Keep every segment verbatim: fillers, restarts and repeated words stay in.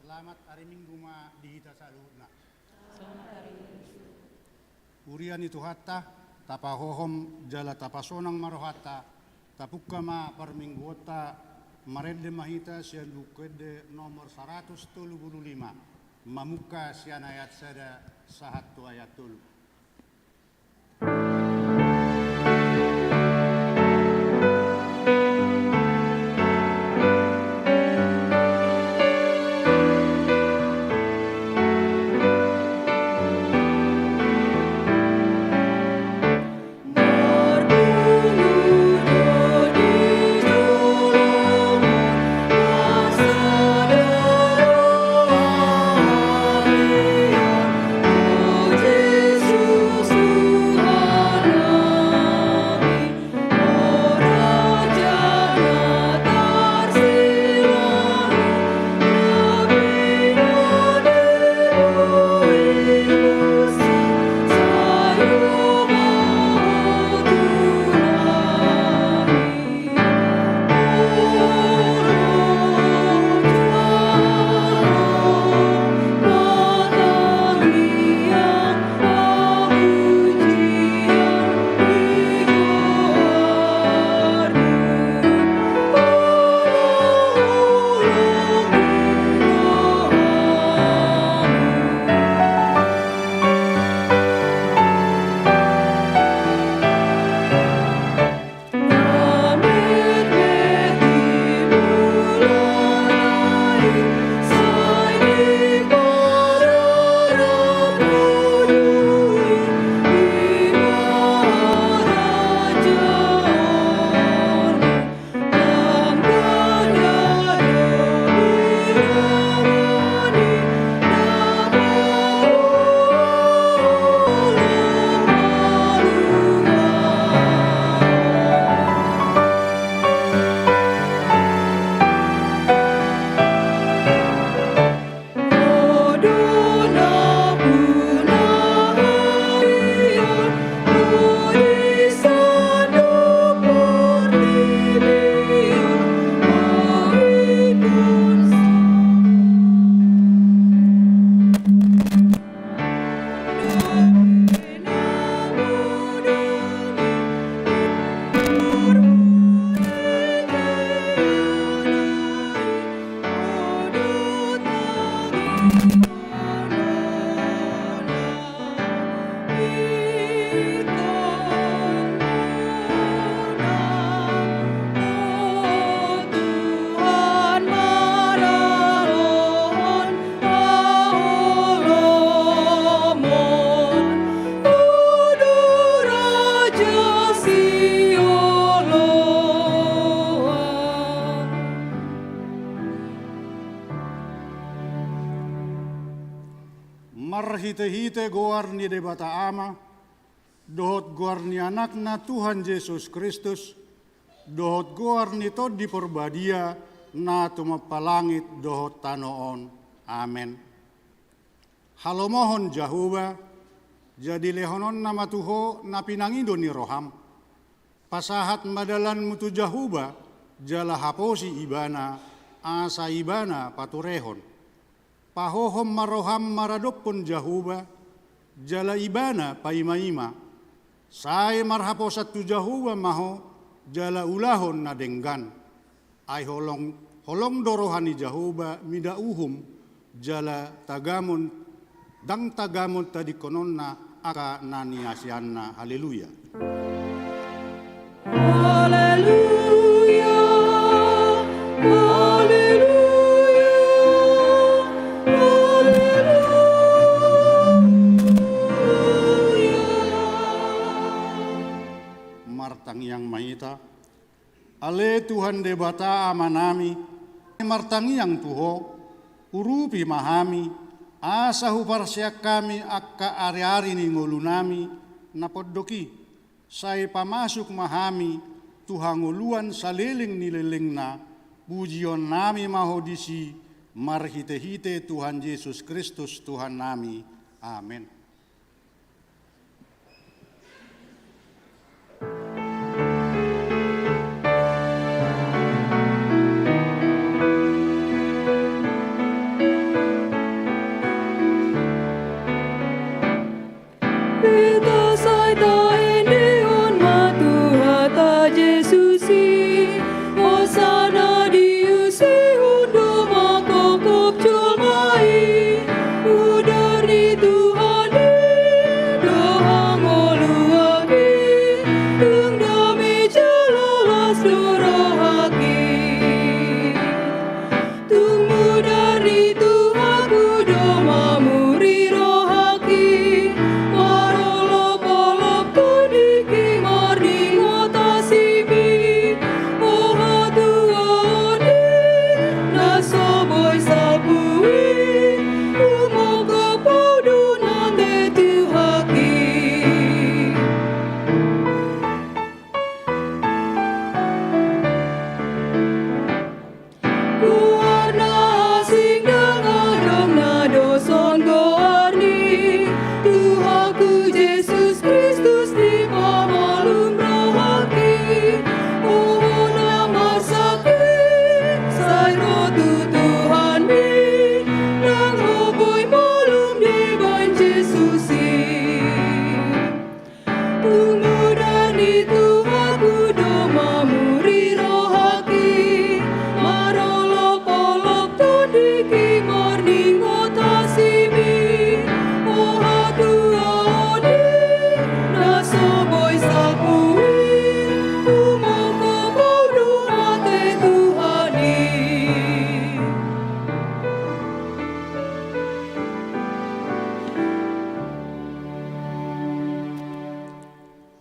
Selamat ari Minggu ma di hita saluhutna. Huria ni Tuhanta, tapahohom jala tapasonang ma rohanta, tapungka ma parmingguonta. Marende ma hita sian Buku Ende nomor saratus tolu pulu lima, mamungka sian ayat sada sahat tu ayat tolu. Marhitehite goar ni Debata Ama, dohot goar ni Anakna Tuhan Jesus Kristus, dohot goar ni Tondi Porbadia, na tumompa langit dohot tano on. Amen. Halomohon Jahowa, jadi lehononna ma tu ho na pinangido ni roham. Pasahat ma dalanmu tu Jahowa, jala haposi Ibana, asa Ibana paturehon. Pahohom ma roham maradophon Jahowa, jala Ibana paimaima. Sai marhaposan tu Jahowa ma ho, jala ulahon na denggan. Ai holong, holong do roha ni Jahowa mida uhum, jala tagamon, ndang tagamon tadingkononna angka na niasianna. Haleluya. Haleluya, haleluya, haleluya. Martangiang ma hita. Ale Tuhan Debata Amanami, martangiang tu ho, urupi ma hami, asa huparseang hami angka ariari ni ngolunami na pondok i. Sai pamasuk ma hami tu hangoluan saleleng ni lelengna, pujionnami ma ho disi, marhitehite Tuhan Jesus Kristus Tuhannami. Amen.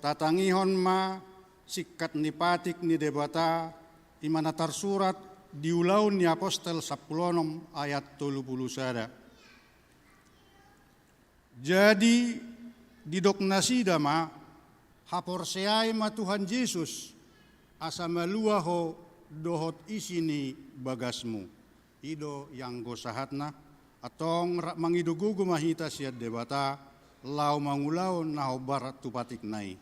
Hatangihon ma singkat ni patik ni Debata, i ma na tarsurat di Ulaon ni Apostel sampulu onom ayat tolu pulu sada. Jadi, didok nasida ma, haporseai ma Tuhan Jesus, asa malua ho dohot isi ni bagasmu. I do ianggo sahatna, antong rap mangido gogo ma hita sian Debata, laho mangulahon na hombar tu patikna i.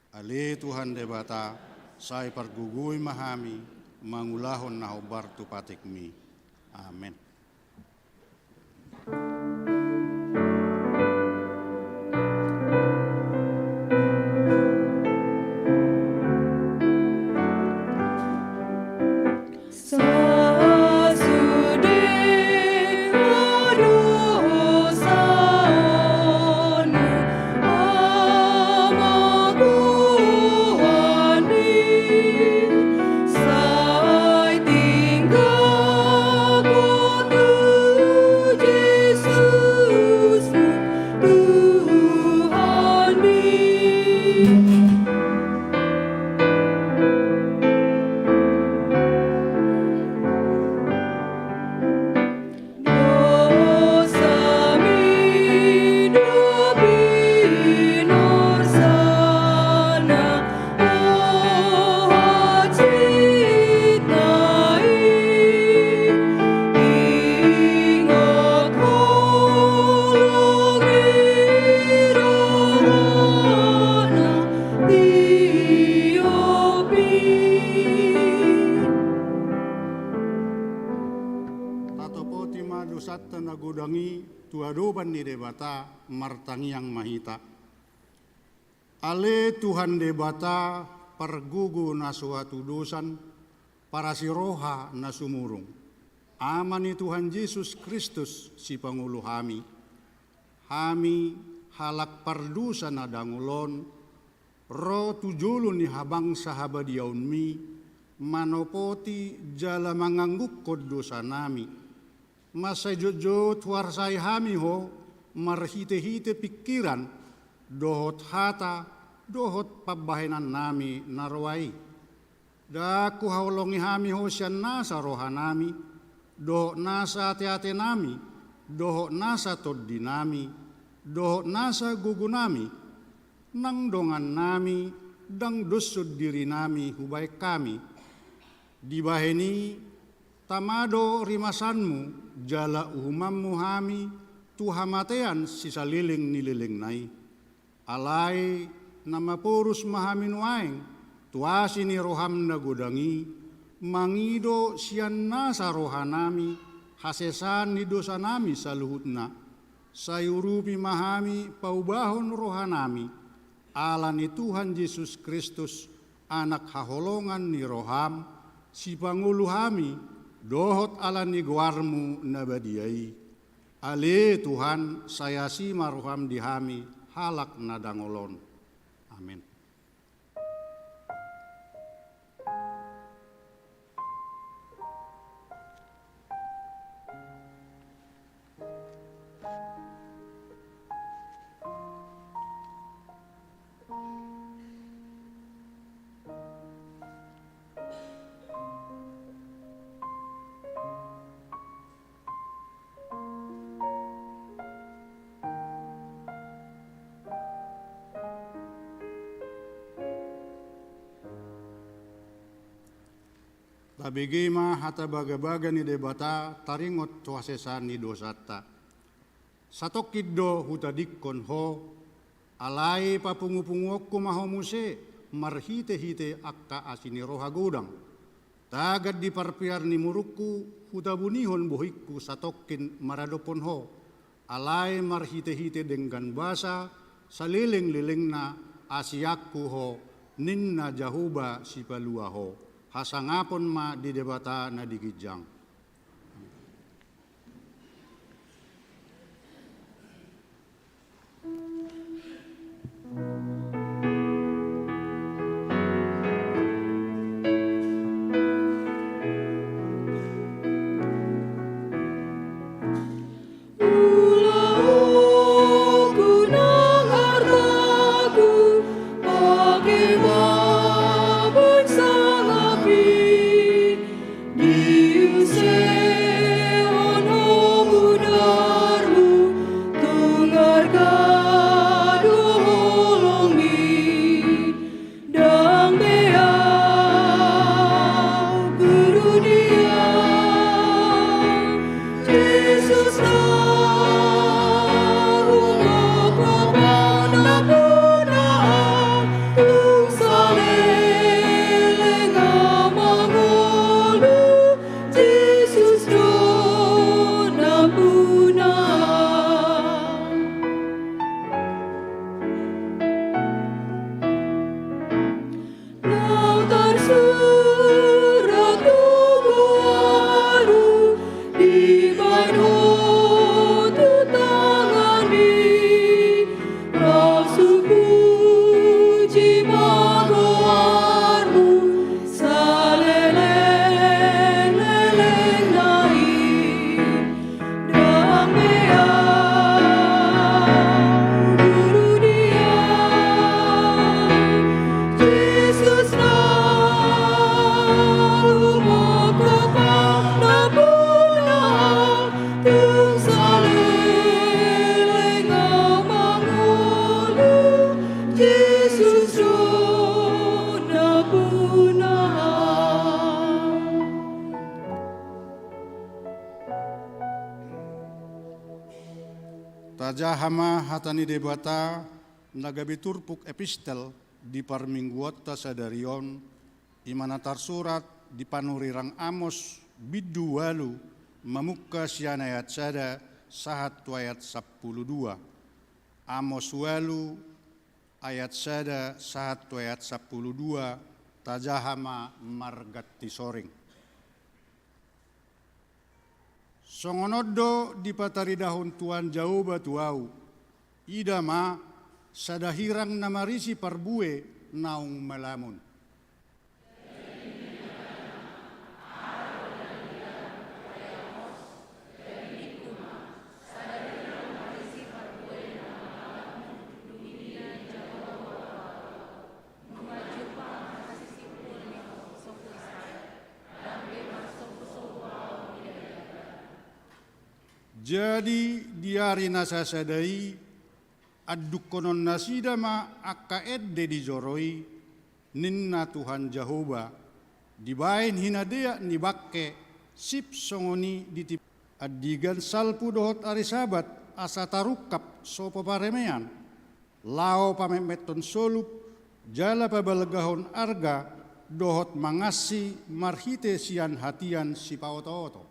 Ale Tuhan Debata, sai pargogoi ma hami, mangulahon na hombar tu patikmi. Amen. Tatopoti ma dosanta na godang i tu adopan ni Debata, martangiang ma hita. Ale Tuhan Debata, pargogo na so hatudosan, parasi roha na sumurung, Ama ni Tuhan Jesus Kristus, sipangolu hami. Hami, halak pardosa na dangol on, ro tu jolo ni habangsa habadiaonmi, manopoti jala manganggungkon dosanami. Mansai jotjot huarsai hami ho, marhitehite pingkiran, dohot hata, dohot pambahenannami na roa i. Ndang huhaholongi hami ho sian nasa rohanami, dohot nasa ateatenami, dohot nasa tondinami, dohot nasa gogonami, nang dongannami, ndang doshon dirinami hubahen hami. Dibahen i, tama do rimasanmu, jala uhumanmu hami tu hamatean sisaleleng ni lelengna i. Alai na maporus ma hami nuaeng tu asi ni roham na godang i, mangido sian nasa rohanami hasesaan ni dosanami saluhutna. Sai urupi ma hami paubahon rohanami, ala ni Tuhan Jesus Kristus, Anak haholongan ni roham, sipangolu hami, dohot ala ni goarmu na badia i. Ale Tuhan, sai asi ma roham di hami, halak na dangol on. Amen. Tabege ma hata bagabaga ni Debata taringot tu hasesaan ni dosanta. Satongkin do hutadingkon ho, alai papungupunguonku ma ho muse marhitehite angka asi ni roha godang. Tagan di parpear ni murungku, hutabunihon bohingku satongkin maradophon ho, alai marhitehite denggan basa salelenglelengna asianku ho, ninna Jahowa Sipalua ho. Hasangapon ma di Debata na di ginjang. Tajaha ma hata ni Debata na gabe turpuk epistel di parmingguonta sadari on, i ma na tarsurat di panurirang Amos bindu ualu, mamungka sian ayat sada sahat tu ayat sampulu dua. Amos ualu, ayat sada sahat tu ayat sampulu dua. Tajaha ma marganti soring. Songon on do dipataridahon Tuhan Jahowa tu ahu: Ida ma, sada hirang na marisi parbue naung malamon. Jadi di ari na sasada i, andungkonon nasida ma angka ende di joro i, ninna Tuhan Jahowa, dibaen hinadeak ni bangke, sip songon i di tim-, andigan salpu dohot ari Sabat, asa tarungkap sopo paremean, laho pametmethon solup, jala pabalgahon arga, dohot mangansi marhite sian hatian sipaotooto.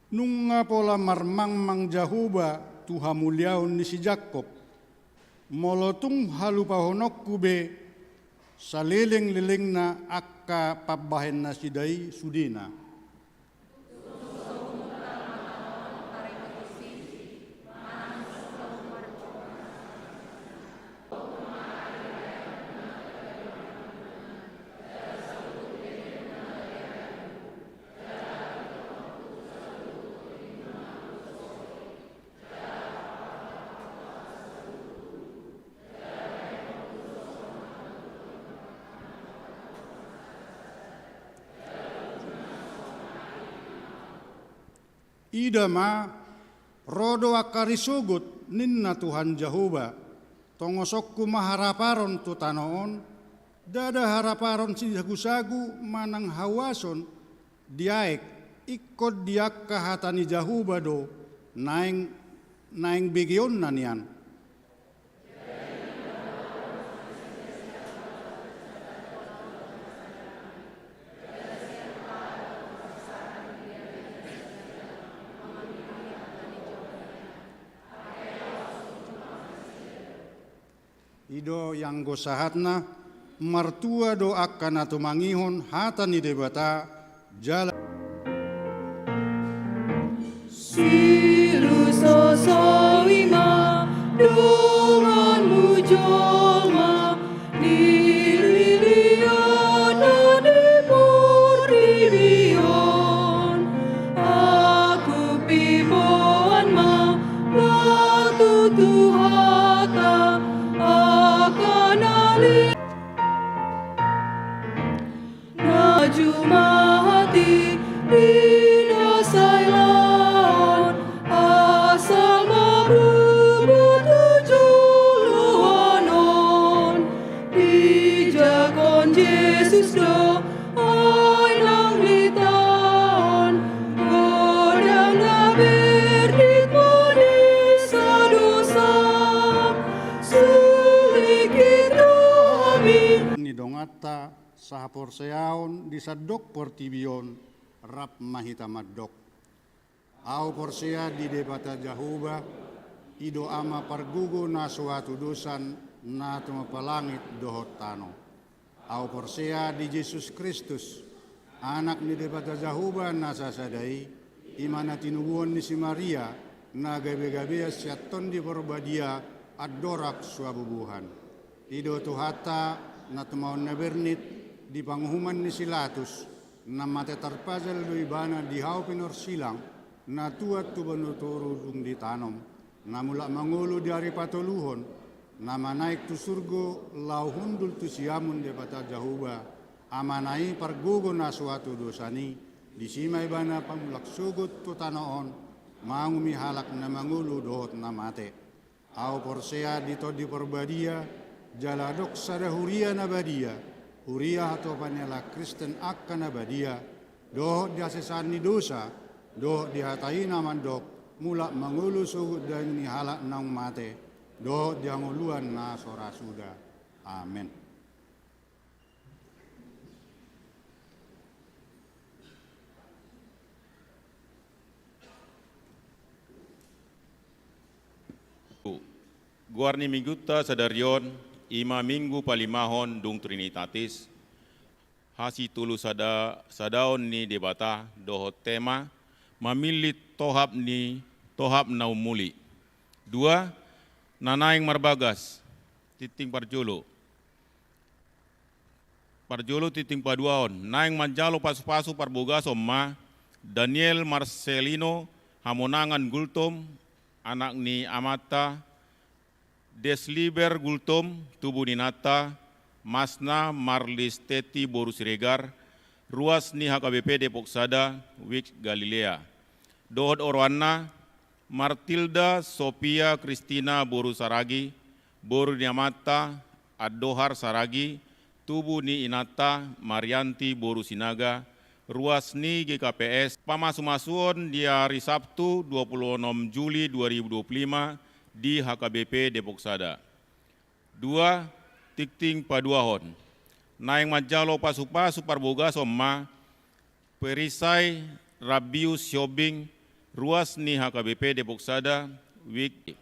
Nunga pola marmangmang Jahowa tu hamuliaon ni si Jakob, molo tung halupahononku be salelenglelengna angka pambahen nasida i sudena. Ida ma, ro do angka ari sogot, ninna Tuhan Jahowa, tongosonku ma haraparon tu tano on, ndada haraparon sisagusagu manang hauason di aek, ingkon di angka hata ni Jahowa do naeng, naeng begeonna nian. I do ianggo sahatna, martua do angka na tumangihon hata ni Debata, jala. Silusoso i ma donganmu jolma, di lilian na di portibi on. Ahu pe boan ma, batu tu hata, angka na li- Na jumadi di na sai laon, asal ma bubu tu joloan on. Dijakhon Jesus do, ai nang litaon, godang na berdit ma di sadosa, sulikit do hami. Ni donganta, sahaporseaon di sandok portibi on, rap ma hita mandok. Ahu porsea di Debata Jahowa, i do Ama pargogo na so hatudosan, na tumompa langit dohot tano. Ahu porsea di Jesus Kristus, Anak ni Debata Jahowa na sasada i, i ma na tinubuan ni si Maria, na gabegabean sian Tondi Parbadia, andorang so habubuhan. I do Tuhanta, na tumaon na bernit di panguhuman ni si Latus, na mate tarpajal do ibana di hau pinorsilang, na tuat tu banua toru dung ditanom, na mulak mangolu di ari patoluhon, na manaek tu surgo laho hundul tu siamun Debata Jahowa, Amana i pargogo na so hatudosan i, disi ma ibana pamulak sogot tu tano on, manguhumi halak na mangolu dohot na mate. Ahu porsea di Tondi Parbadia, Jala adong sada huria na badia, huria hatopan ni halak Kristen angka na badia, dohot di hasesaan ni dosa, dohot di hata i na mandok, mulak mangolu sogot daging ni halak naung mate, dohot di hangoluan na so ra suda. Amen. Goar ni minggunta sadari on, i ma minggu palimahon dung Trinitatis, hasitolu sada, sadaon ni Debata dohot tema, mamillit tohap ni, tohap na umuli. Dua, na naeng marbagas, tingting parjolo. Parjolo tingting paduahon, naeng manjalo pasupasu parbogason ma, Daniel Marcelino Hamonangan Gultom, anak ni amanta, Desliber Gultom, tubu ni inanta, Masna Marlis Teti boru Siregar, ruas ni H K B P Depok Sada, Wik Galilea. Dohot oroanna, Martilda Sofia Kristina boru Saragi, boru ni amanta, Andohar Saragi, tubu ni inanta, Marianti boru Sinaga, ruas ni G K P S, pamasumasuon di ari Sabtu dua puluh enam Juli dua ribu dua puluh lima di H K B P Depok Sada. Dua, tingting paduahon. Naeng manjalo pasupasu parbogason ma, Perisai Rabius Sihombing, ruas ni H K B P Depok Sada, Wik.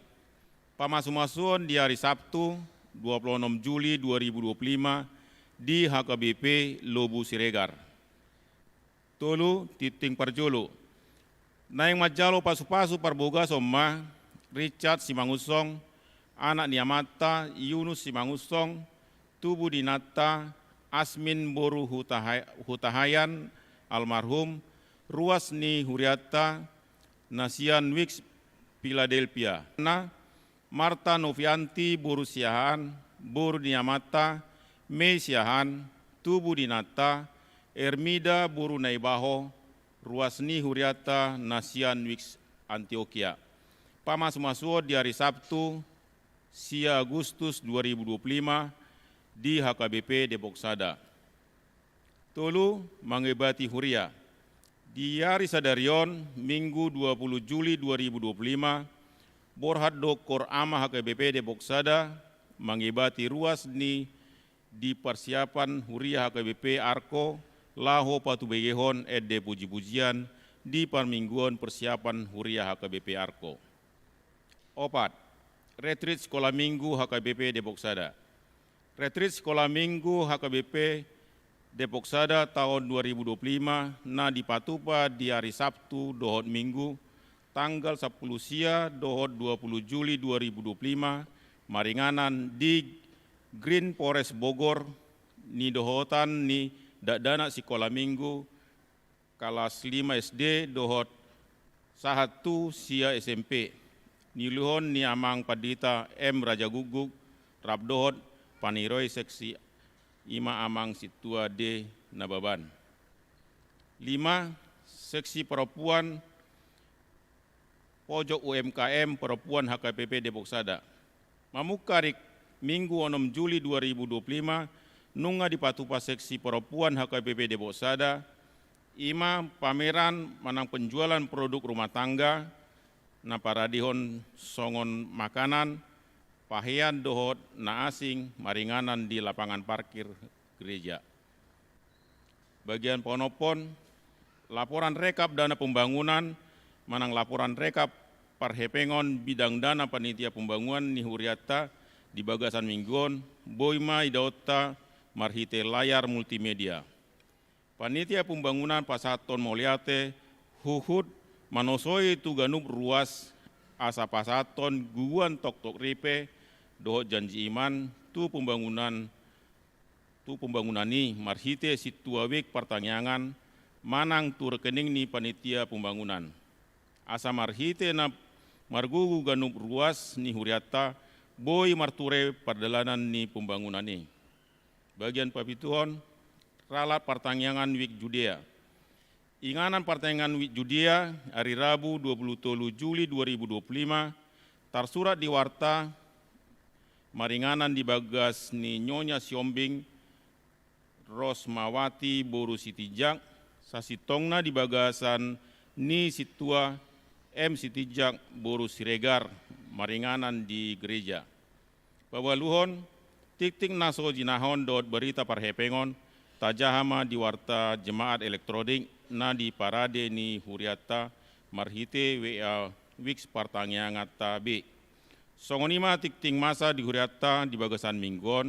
Pamasumasuon di ari Sabtu, dua puluh enam Juli dua ribu dua puluh lima, di H K B P Lobu Siregar. Tolu, tingting parjolo. Naeng manjalo pasupasu parbogason ma, Richard Simangunsong, anak ni amanta, Yunus Simangunsong, tubu ni inanta, Asmin boru Hutaha-, Hutahayan, almarhum, ruas ni hurianta, na sian Wik Philadelphia. Na, Marta Novianti boru Siahaan, boru ni amanta, Mei Siahaan, tubu ni inanta, Ermida boru Naibaho, ruas ni hurianta, na sian Wik Antiokia. Pamasumasuon di ari Sabtu, sia Agustus dua ribu dua puluh lima, di H K B P Depok Sada. Tolu, mangebati huria. Di ari sadari on, Minggu dua puluh Juli dua ribu dua puluh lima, borhat do Kor Ama H K B P Depok Sada, mangebati ruas ni di parsiapan huria H K B P Arko, laho patubegehon ende pujipujian di parmingguon parsiapan huria H K B P Arko. Opat, retreat Sekolah Minggu H K B P Depok Sada. Retreat Sekolah Minggu H K B P Depok Sada taon dua ribu dua puluh lima na dipatupa di ari Sabtu dohot Minggu, tanggal sampulu sia dohot dua puluh Juli dua ribu dua puluh lima, maringanan di Green Forest Bogor, nidohotan ni dakdanak Sikola Minggu, kalas lima S D dohot sahat tu sia S M P, niuluhon ni Amang Pandita M Rajagugguk, rap dohot paniroi seksi, i ma Amang Sintua D Nababan. Lima, seksi perempuan pojok U M K M perempuan H K B P Depok Sada. Mamungka ari Minggu onom Juli dua ribu dua puluh lima, nunga dipatupa seksi perempuan H K B P Depok Sada, i ma pameran manang penjualan produk rumah tangga, na paradehon songon makanan, pahean dohot na asing maringanan di lapangan parkir gereja. Bagian paonomhon, laporan rekap dana pembangunan manang laporan rekap parhepengon bidang dana panitia pembangunan ni hurianta di bagasan minggu on, boi ma idaonta marhite layar multimedia. Panitia pembangunan pasahathon mauliate huhut manosoi tu ganup ruas asa pasahathon guguan toktok ripe dohot janji iman tu pembangunan tu pembangunan i marhite sintua wik partangiangan manang tu rekening ni panitia pembangunan. Asa marhite na margugu ganup ruas ni hurianta boi marture pardalanan ni pembangunan i. Bagian papituhon, ralat partangiangan wik Judea. Inganan partangiangan wik Judea, ari Rabu dua puluh tolu Juli dua ribu dua puluh lima, tarsurat di warta maringanan di bagas ni Nyonya Siombing Rosmawati boru Sitinjak, sasintongna di bagasan ni Sintua M Sitinjak boru Siregar, maringanan di gereja. Paualuhon, tingting na so jinahon dohot barita parhepengon, tajaha ma di warta jemaat elektronik na diparade ni hurianta marhite W A Wix partangianganta be. Songon i ma tingting masa di hurianta di bagasan minggu on,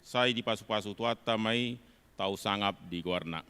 sai dipasupasu Tuhanta ma i, tau sangap di goarna.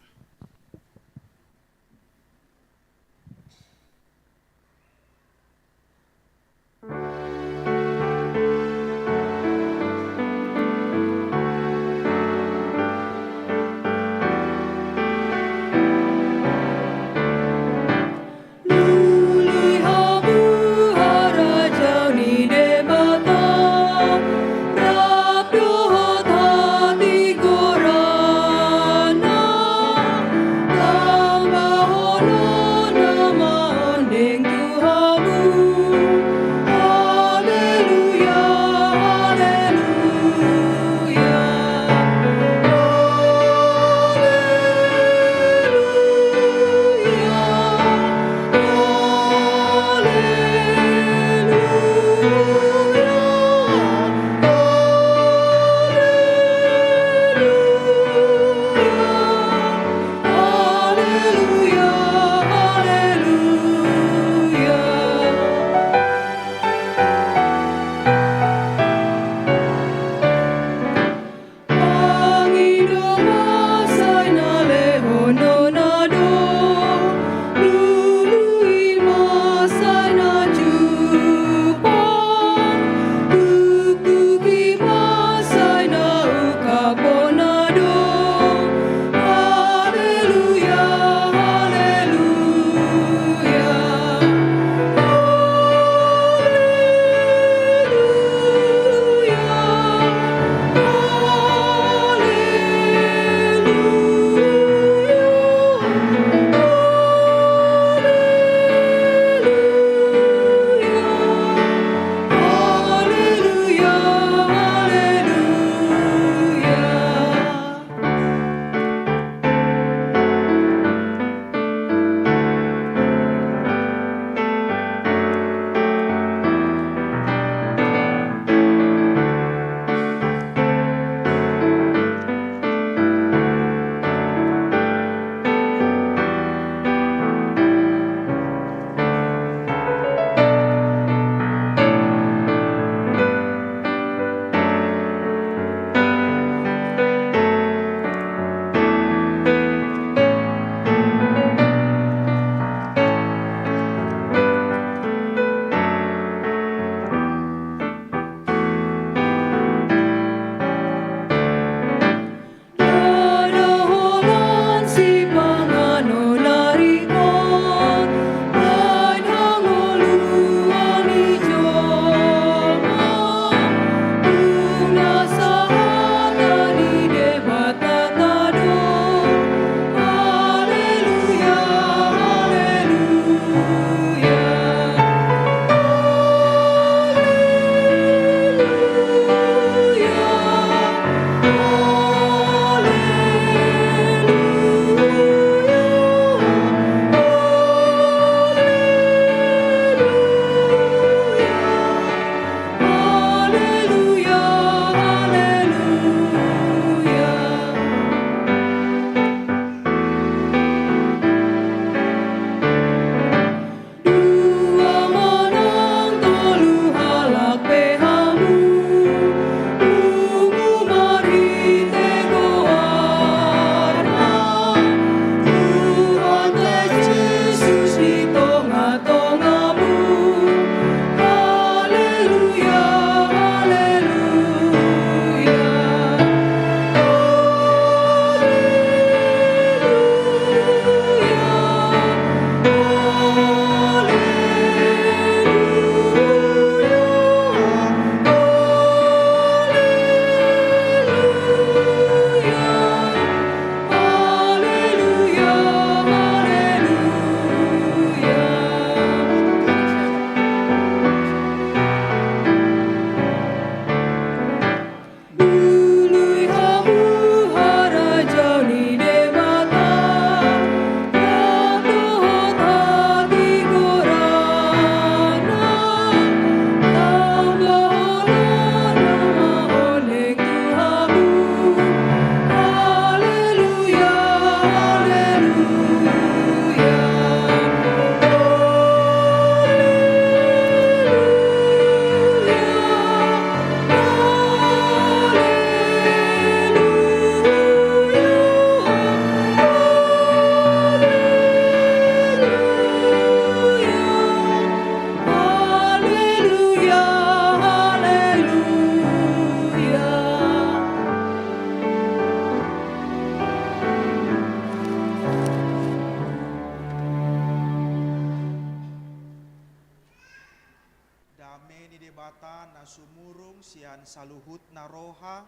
Dame ni Debata na sumurung sian saluhutna roha,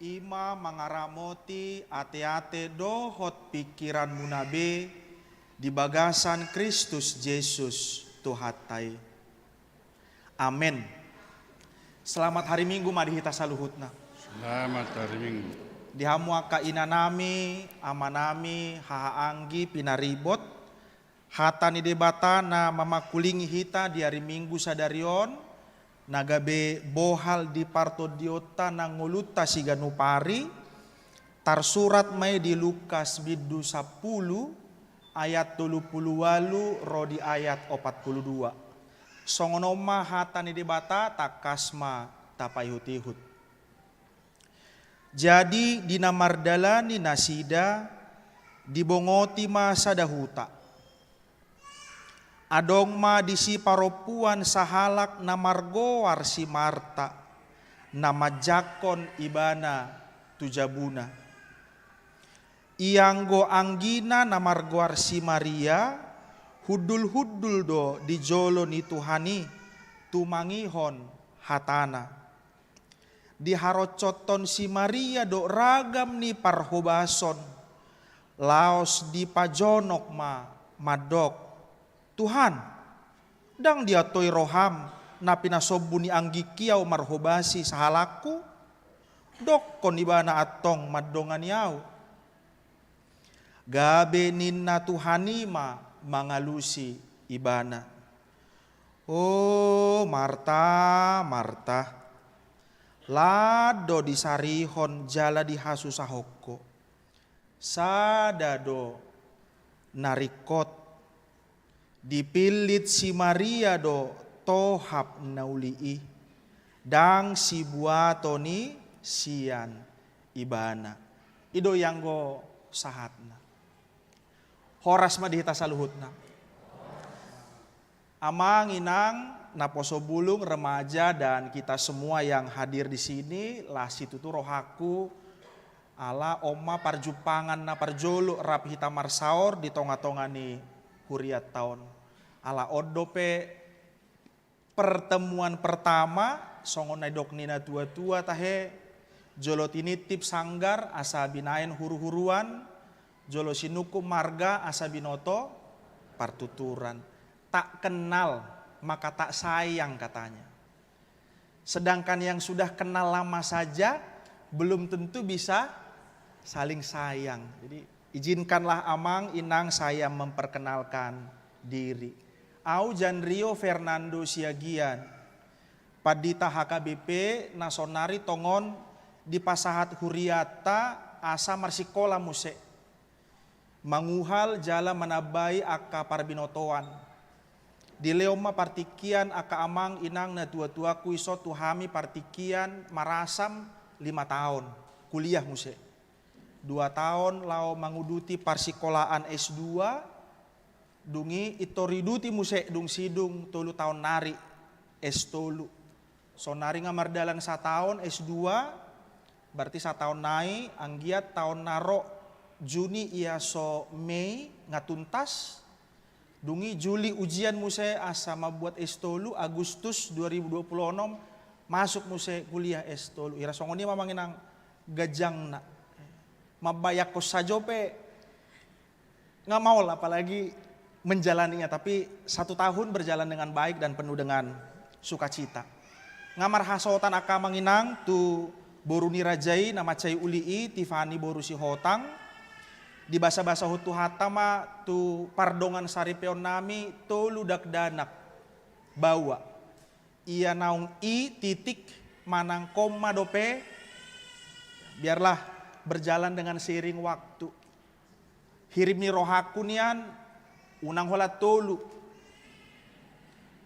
i ma mangaramoti ateate dohot pingkiranmuna be di bagasan Kristus Jesus Tuhanta i. Amen. Selamat hari Minggu ma di hita saluhutna. Selamat hari Minggu. Di hamu angka inanami, amanami, hahaanggi, pinaribot, hata ni Debata na mamangkulingi hita di ari Minggu sadari on, na gabe bohal di partondionta na ngolunta siganup ari, tarsurat ma i di Lukas bindu sampulu, ayat tolu pulu ualu ro di ayat opat pulu dua. Songon on ma hata ni Debata, tangkas ma tapaihut-ihut. Jadi di na mardalani nasida, dibongoti ma sada huta. Adong ma disi parompuan sahalak na margoar si Marta, na manjangkon ibana tu jabuna. Ianggo anggina na margoar si Maria, hundul-hundul do di jolo ni Tuhan i, tumangihon hatana. Diharochothon si Maria do ragam ni parhobason, laos dipajonok ma mandok: Tuhan, ndang diantoi roham na pinasombu ni anggingki ahu marhobasi sahalakku? Dokkon ibana antong mandongani ahu. Gabe ninna Tuhan i ma mangalusi ibana: O Marta, Marta, lan do disarihon jala dihasusahon ho. Sada do na ringkot. Dipillit si Maria do tohap na uli i, ndang sibuaton i sian ibana. I do ianggo sahatna. Horas ma di hita saluhutna. Amang, inang, naposo bulung, remaja, dan kita semua yang hadir di sini, las situtu rohangku, ala on ma parjumpangan na parjolo rap hita marsaor di tonga-tonga ni hurianta on. Ala on dope pertemuan pertama, songon na nidok ni natua-tua tahe, jolo tinitip sanggar asa binahen huru-huruan, jolo sinungkun marga asa binoto partuturan. Tak kenal, maka tak sayang katanya. Sedangkan yang sudah kenal lama saja belum tentu bisa saling sayang. Jadi, izinkanlah Amang, Inang, saya memperkenalkan diri. Au Janrio Fernando Siagian, pandita H K B P, na sonari tongon dipasahat hurianta asa marsikola muse, manguhal jala manambai angka parbinotoan. Dilehon ma partingkian angka Amang, Inang, natua-tuaku, ison tu hami partingkian marasam lima taon, kuliah muse. Dua taon laho manguduti parsikolaan S dua, dung i pintor iduti muse dung sidung tolu taon nari S tolu. Sonari nga mardalan sataon S dua, berarti sataon nai, anggiat taon na ro Juni ia so Mei nga tuntas. Dung i Juli ujian muse asa mambuat S tolu, Agustus dua ribu dua puluh enam masuk muse kuliah S tolu. Hira songon i ma, Amang, Inang, ganjangna. Mambayangkon sajo pe nga maol, apalagi menjalaninya, tapi satu tahun berjalan dengan baik dan penuh dengan sukacita. Nga marhasohotan angka Amang, Inang, tu boru ni raja i na mansai uli i, Tifani boru Sihotang. Dibasabasahon Tuhanta ma tu pardongan saripeonnami tolu dakdanak baoa. Ia naung i titik manang koma dope, biarlah berjalan dengan seiring waktu. Hirim ni rohangku nian, unang holan tolu.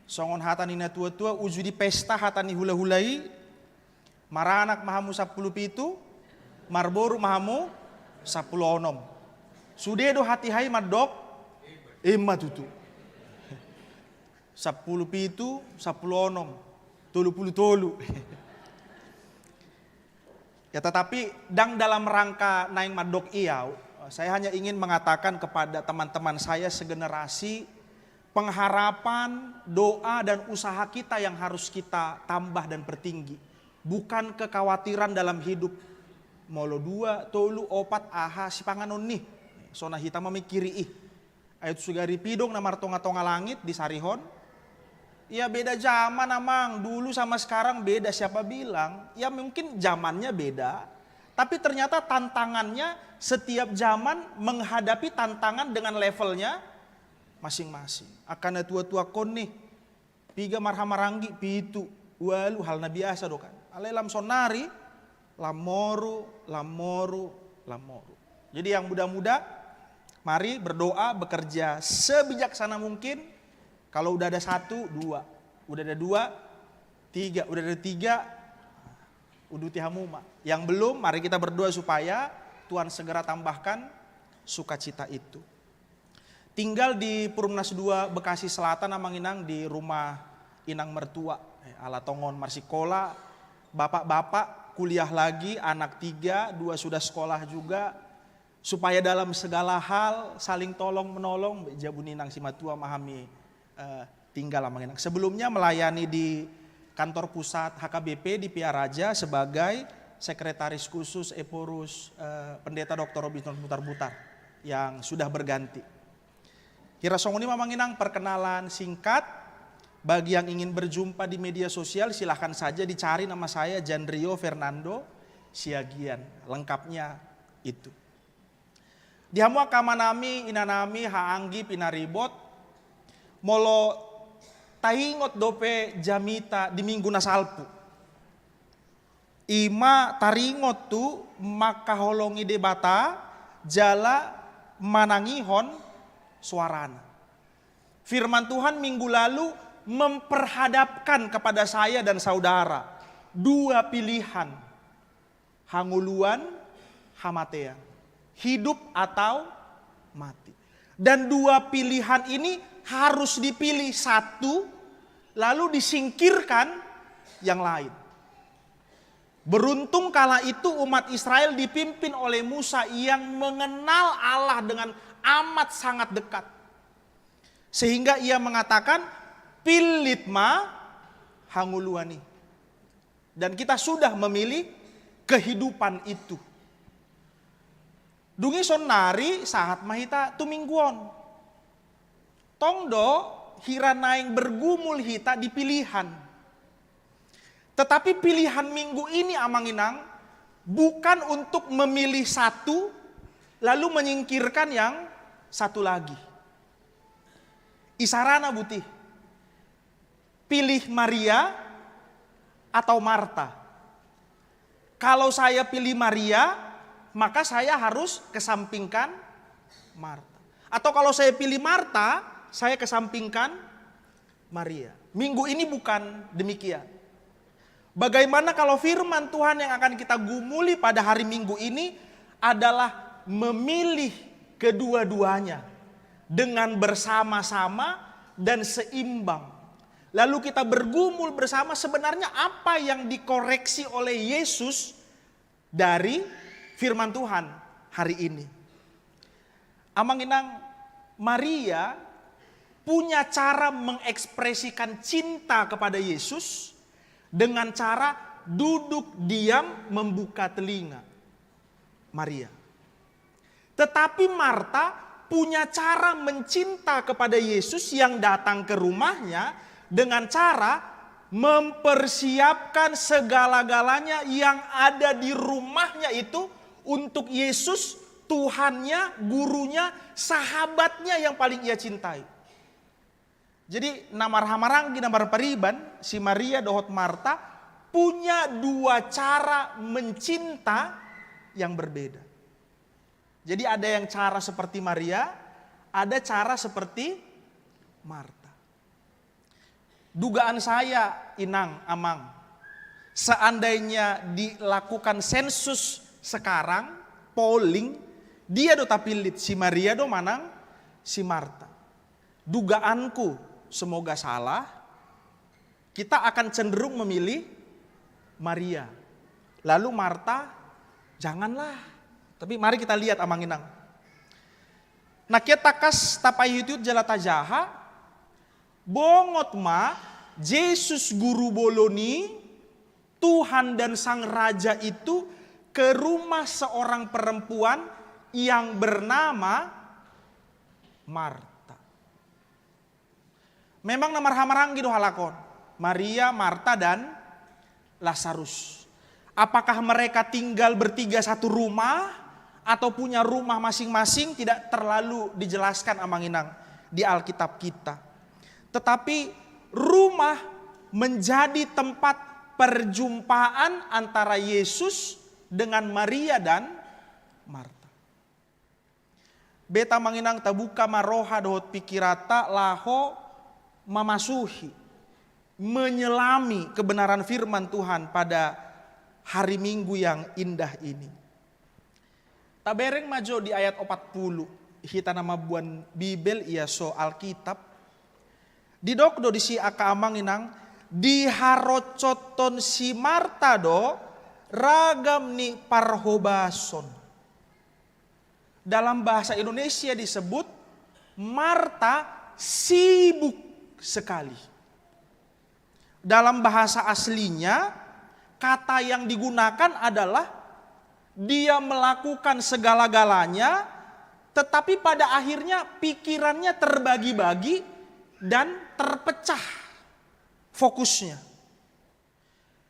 Songon hata ni natua-tua, uju di pesta hata ni hula-hula i, maranak ma hamu sampulu pitu, marboru ma hamu sampulu onom. Sude do hatiha i mandok, i ma tutu. Sampulu pitu, sampulu onom, tolu pulu tolu. Ya, tetapi ndang dalam rangka naeng mandok i au. Saya hanya ingin mengatakan kepada teman-teman saya segenerasi, Pengharapan, doa, dan usaha kita yang harus kita tambah dan pertinggi. Bukan kekhawatiran dalam hidup. Molo dua, tolu, opat, aha, sipanganon ni. Sona hita mamikiri i. Ai tu sugari pidong na martonga-tonga langit disarihon. Ya beda zaman amang, dulu sama sekarang beda siapa bilang. Ya mungkin zamannya beda. Tapi ternyata tantangannya setiap zaman menghadapi tantangan dengan levelnya masing-masing. Angka na tua-tuakon ni, piga marhamaranggi, pitu, ualu, hal na biasa do kan. Alai lam sonari, lam moru, lam moru, lam moru. Jadi yang muda-muda, mari berdoa, bekerja sebijaksana mungkin. Kalau udah ada satu, dua. Udah ada dua, tiga. Udah ada tiga, uduti hamu ma. Yang belum, mari kita berdoa supaya Tuhan segera tambahkan sukacita itu. Tinggal di Perumnas dua Bekasi Selatan, amang inang, di rumah inang mertua. Eh, ala tongon marsikola, bapak-bapak kuliah lagi, anak tiga, dua sudah sekolah juga. Supaya dalam segala hal saling tolong menolong, jabu ni inang simatua ma hami, eh, tinggal amang inang. Sebelumnya melayani di kantor pusat H K B P di Pia Raja sebagai sekretaris khusus Ephorus, eh, Pendeta Doktor Robinson Butar-Butar yang sudah berganti. Kira songon i ma amang inang perkenalan singkat. Bagi yang ingin berjumpa di media sosial, silahkan saja dicari nama saya Janrio Fernando Siagian. Lengkapnya itu. Di hamu angka amanami, inanami, haanggi, pinaribot, molo taingot dope jamita di minggu na salpu. Ima taringot tu mangkaholongi Debata jala manangihon soarana. Firman Tuhan minggu lalu memperhadapkan kepada saya dan saudara dua pilihan. Hangoluan, hamatean. Hidup atau mati. Dan dua pilihan ini harus dipilih satu, lalu disingkirkan yang lain. Beruntung kala itu umat Israel dipimpin oleh Musa yang mengenal Allah dengan amat sangat dekat. Sehingga ia mengatakan, "Pillit ma hangoluan i." Dan kita sudah memilih kehidupan itu. Dung i sonari sahat ma hita tu minggu on. Tong do hira naeng bergumul hita di pilihan. Tetapi pilihan minggu ini amang inang bukan untuk memilih satu lalu menyingkirkan yang satu lagi. Isarana buti. Pilih Maria atau Marta? Kalau saya pilih Maria, maka saya harus kesampingkan Marta. Atau kalau saya pilih Marta, saya kesampingkan Maria. Minggu ini bukan demikian. Bagaimana kalau firman Tuhan yang akan kita gumuli pada hari Minggu ini adalah memilih kedua-duanya dengan bersama-sama dan seimbang. Lalu kita bergumul bersama sebenarnya apa yang dikoreksi oleh Yesus dari firman Tuhan hari ini. Amang inang, Maria punya cara mengekspresikan cinta kepada Yesus dengan cara duduk diam membuka telinga. Maria. Tetapi Marta punya cara mencinta kepada Yesus yang datang ke rumahnya dengan cara mempersiapkan segala-galanya yang ada di rumahnya itu untuk Yesus, Tuhannya, gurunya, sahabatnya yang paling ia cintai. Jadi na marhamaranggi na marpariban, si Maria dohot Marta punya dua cara mencinta yang berbeda. Jadi ada yang cara seperti Maria, ada cara seperti Marta. Dugaan saya, inang, amang, seandainya dilakukan sensus sekarang, polling, dia do tapillit, si Maria do manang si Marta. Dugaanku, semoga salah, kita akan cenderung memilih Maria. Lalu Marta, janganlah. Tapi mari kita lihat amang inang. Nangkin tangkas tapaihut-ihut jala tajaha, Bongot ma Jesus guru bolon i, Tuhan dan Sang Raja itu, ke rumah seorang perempuan yang bernama Marta. Memang na marhahamaranggi do halak on, Maria, Marta, dan Lazarus. Apakah mereka tinggal bertiga satu rumah atau punya rumah masing-masing, tidak terlalu dijelaskan, Amang Inang, di Alkitab kita. Tetapi rumah menjadi tempat perjumpaan antara Yesus dengan Maria dan Marta. Beta, Amang Inang, tabuka ma roha dohot pikiranta laho mamasuhi, menyelami kebenaran firman Tuhan pada hari Minggu yang indah ini. Tabereng ma jo di ayat opat pulu, hita na mamboan Bibel, ia so Alkitab. Didok do disi angka, Amang Inang, diharocothon si Marta do ragam ni parhobason. Dalam bahasa Indonesia disebut Marta sibuk sekali. Dalam bahasa aslinya, kata yang digunakan adalah dia melakukan segala-galanya, tetapi pada akhirnya pikirannya terbagi-bagi dan terpecah fokusnya.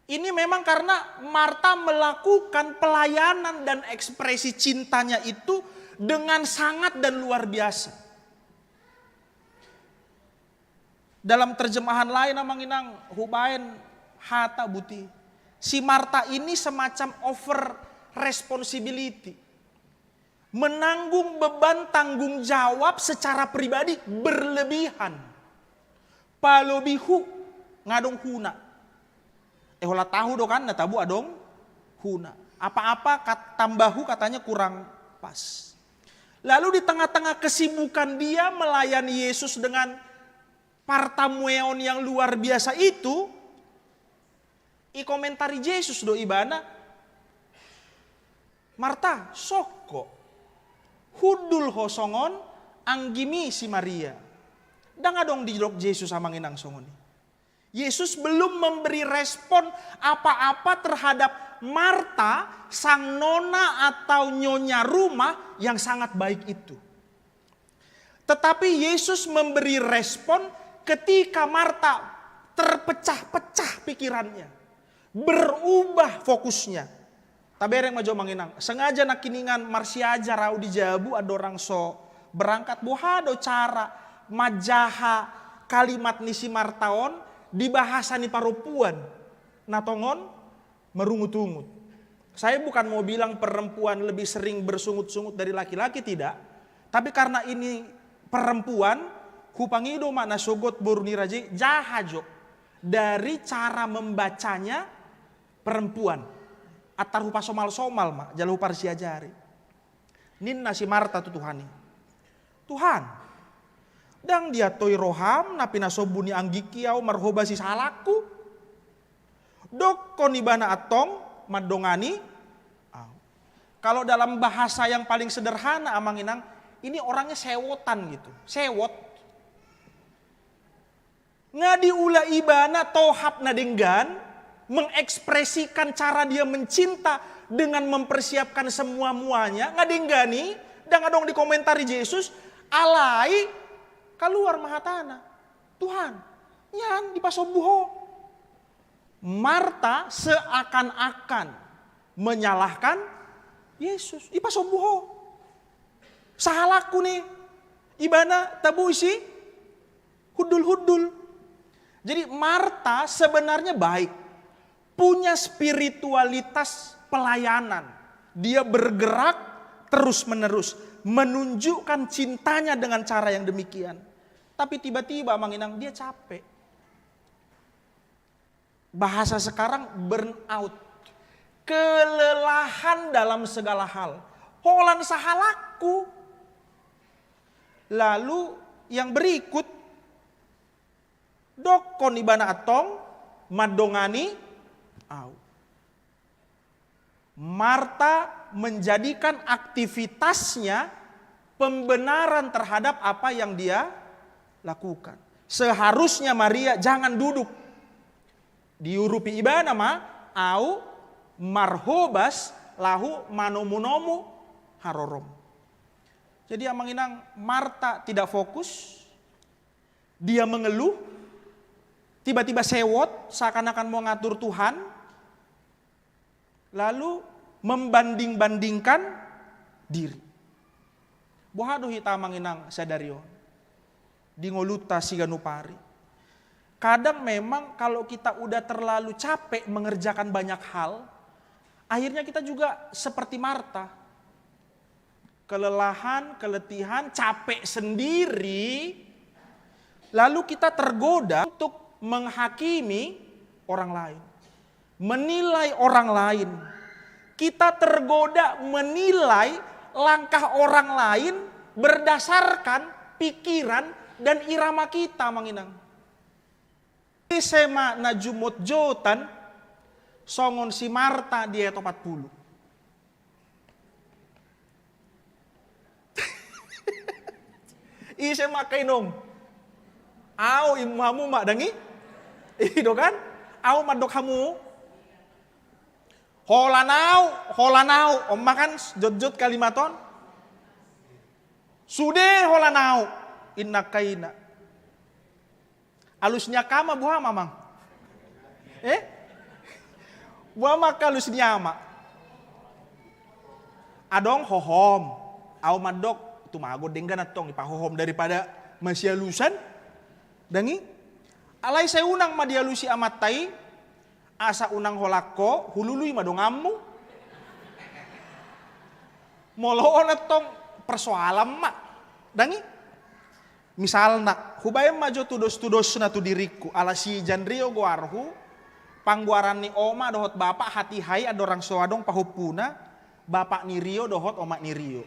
Ini memang karena Marta melakukan pelayanan dan ekspresi cintanya itu dengan sangat dan luar biasa. Dalam terjemahan lain, Amang Inang, hubaen hata buti. Si Marta ini semacam over responsibility. Menanggung beban tanggung jawab secara pribadi berlebihan. Palobihu nga adong huna. Eh, holan tahu do kan, na tabu adong huna. Apa-apa kat-, tambahu katanya kurang pas. Lalu di tengah-tengah kesibukan dia melayani Yesus dengan partamueon yang luar biasa itu, ikomentari Jesus do ibana, "Marta, sokko. Hundul ho songon anggimi si Maria." Ndang adong didok Jesus, Amang Inang, songon i. Yesus belum memberi respon apa-apa terhadap Marta, sang nona atau nyonya rumah yang sangat baik itu. Tetapi Yesus memberi respon ketika Marta terpecah-pecah pikirannya, berubah fokusnya. Tabereng ma jo, Amang Inang, sengaja nangkiningan marsiajar au di jabu andorang so berangkat, boha do cara manjaha kalimat ni si Marta on di bahasa ni parompuan na tongon marungut-ungut. Saya bukan mau bilang perempuan lebih sering bersungut-sungut dari laki-laki, tidak. Tapi karena ini perempuan, hupangido ma na sogot boru ni raja i jaha jo dari cara membacanya perempuan. Antar hupasomal-somal ma, jala huparsiajari. Ninna si Marta tu Tuhan i, "Tuhan, ndang diantoi roham na pinasombu ni anggingki au marhobasi sahalakku? Dokkon ibana antong mandongani au." Kalau dalam bahasa yang paling sederhana, Amang Inang, ini orangnya sewotan gitu, sewot. Nga diula ibana tohap na denggan, mengekspresikan cara dia mencinta dengan mempersiapkan semua-muanya, nga denggan i, ndang adong dikomentari Jesus, alai kaluar ma hatana, "Tuhan, nian dipasombu ho." Marta seakan-akan menyalahkan Yesus. "Ipasombu ho. Sahalakku ni, ibana tabusi hundul-hundul." Jadi Marta sebenarnya baik, punya spiritualitas pelayanan. Dia bergerak terus-menerus, menunjukkan cintanya dengan cara yang demikian. Tapi tiba-tiba, Amang Inang, dia capek. Bahasa sekarang, burn out. Kelelahan dalam segala hal. Holan sahalakku. Lalu yang berikut, "Dokkon ibana antong mandongani au." Marta menjadikan aktivitasnya pembenaran terhadap apa yang dia lakukan. Seharusnya Maria jangan duduk. Diurupi ibana ma, au marhobas laho manomu-nomu harorom. Jadi amang inang, Marta tidak fokus, dia mengeluh, tiba-tiba sewot, seakan-akan mau ngatur Tuhan, lalu membanding-bandingkan diri. Boha do hita amang inang sadari on di ngolunta siganup ari? Kadang memang kalau kita udah terlalu capek mengerjakan banyak hal, akhirnya kita juga seperti Marta. Kelelahan, keletihan, capek sendiri, lalu kita tergoda untuk menghakimi orang lain, menilai orang lain. Kita tergoda menilai langkah orang lain berdasarkan pikiran dan irama kita, amang inang. Ise ma na jumotjotan songon si Marta di ayat opat pulu? Ise ma angka inong? Au, imu hamu ma, dang i? I do kan? Au mandok hamu. Holan au, holan au. On ma kan jotjot kalimat on. Sude holan au, inna angka ina. Alus ni angka ama boha ma, amang? Eh? Boha ma angka alus ni ama? Adong hohom. Au mandok, tumagon denggan antong dipahohom daripada masialusan. Dang i? Alai sai unang ma dialusi amanta i, asa unang holan ho, hulului ma donganmu. Molo on antong persoalan ma. Dang i? Misalna, hubaen ma jo tudos-tudosna tu diringku, ala si Janrio goarhu, panggoaran ni oma dohot bapa, hatiha i andorang so adong pahompuna, bapa ni Rio dohot oma ni Rio.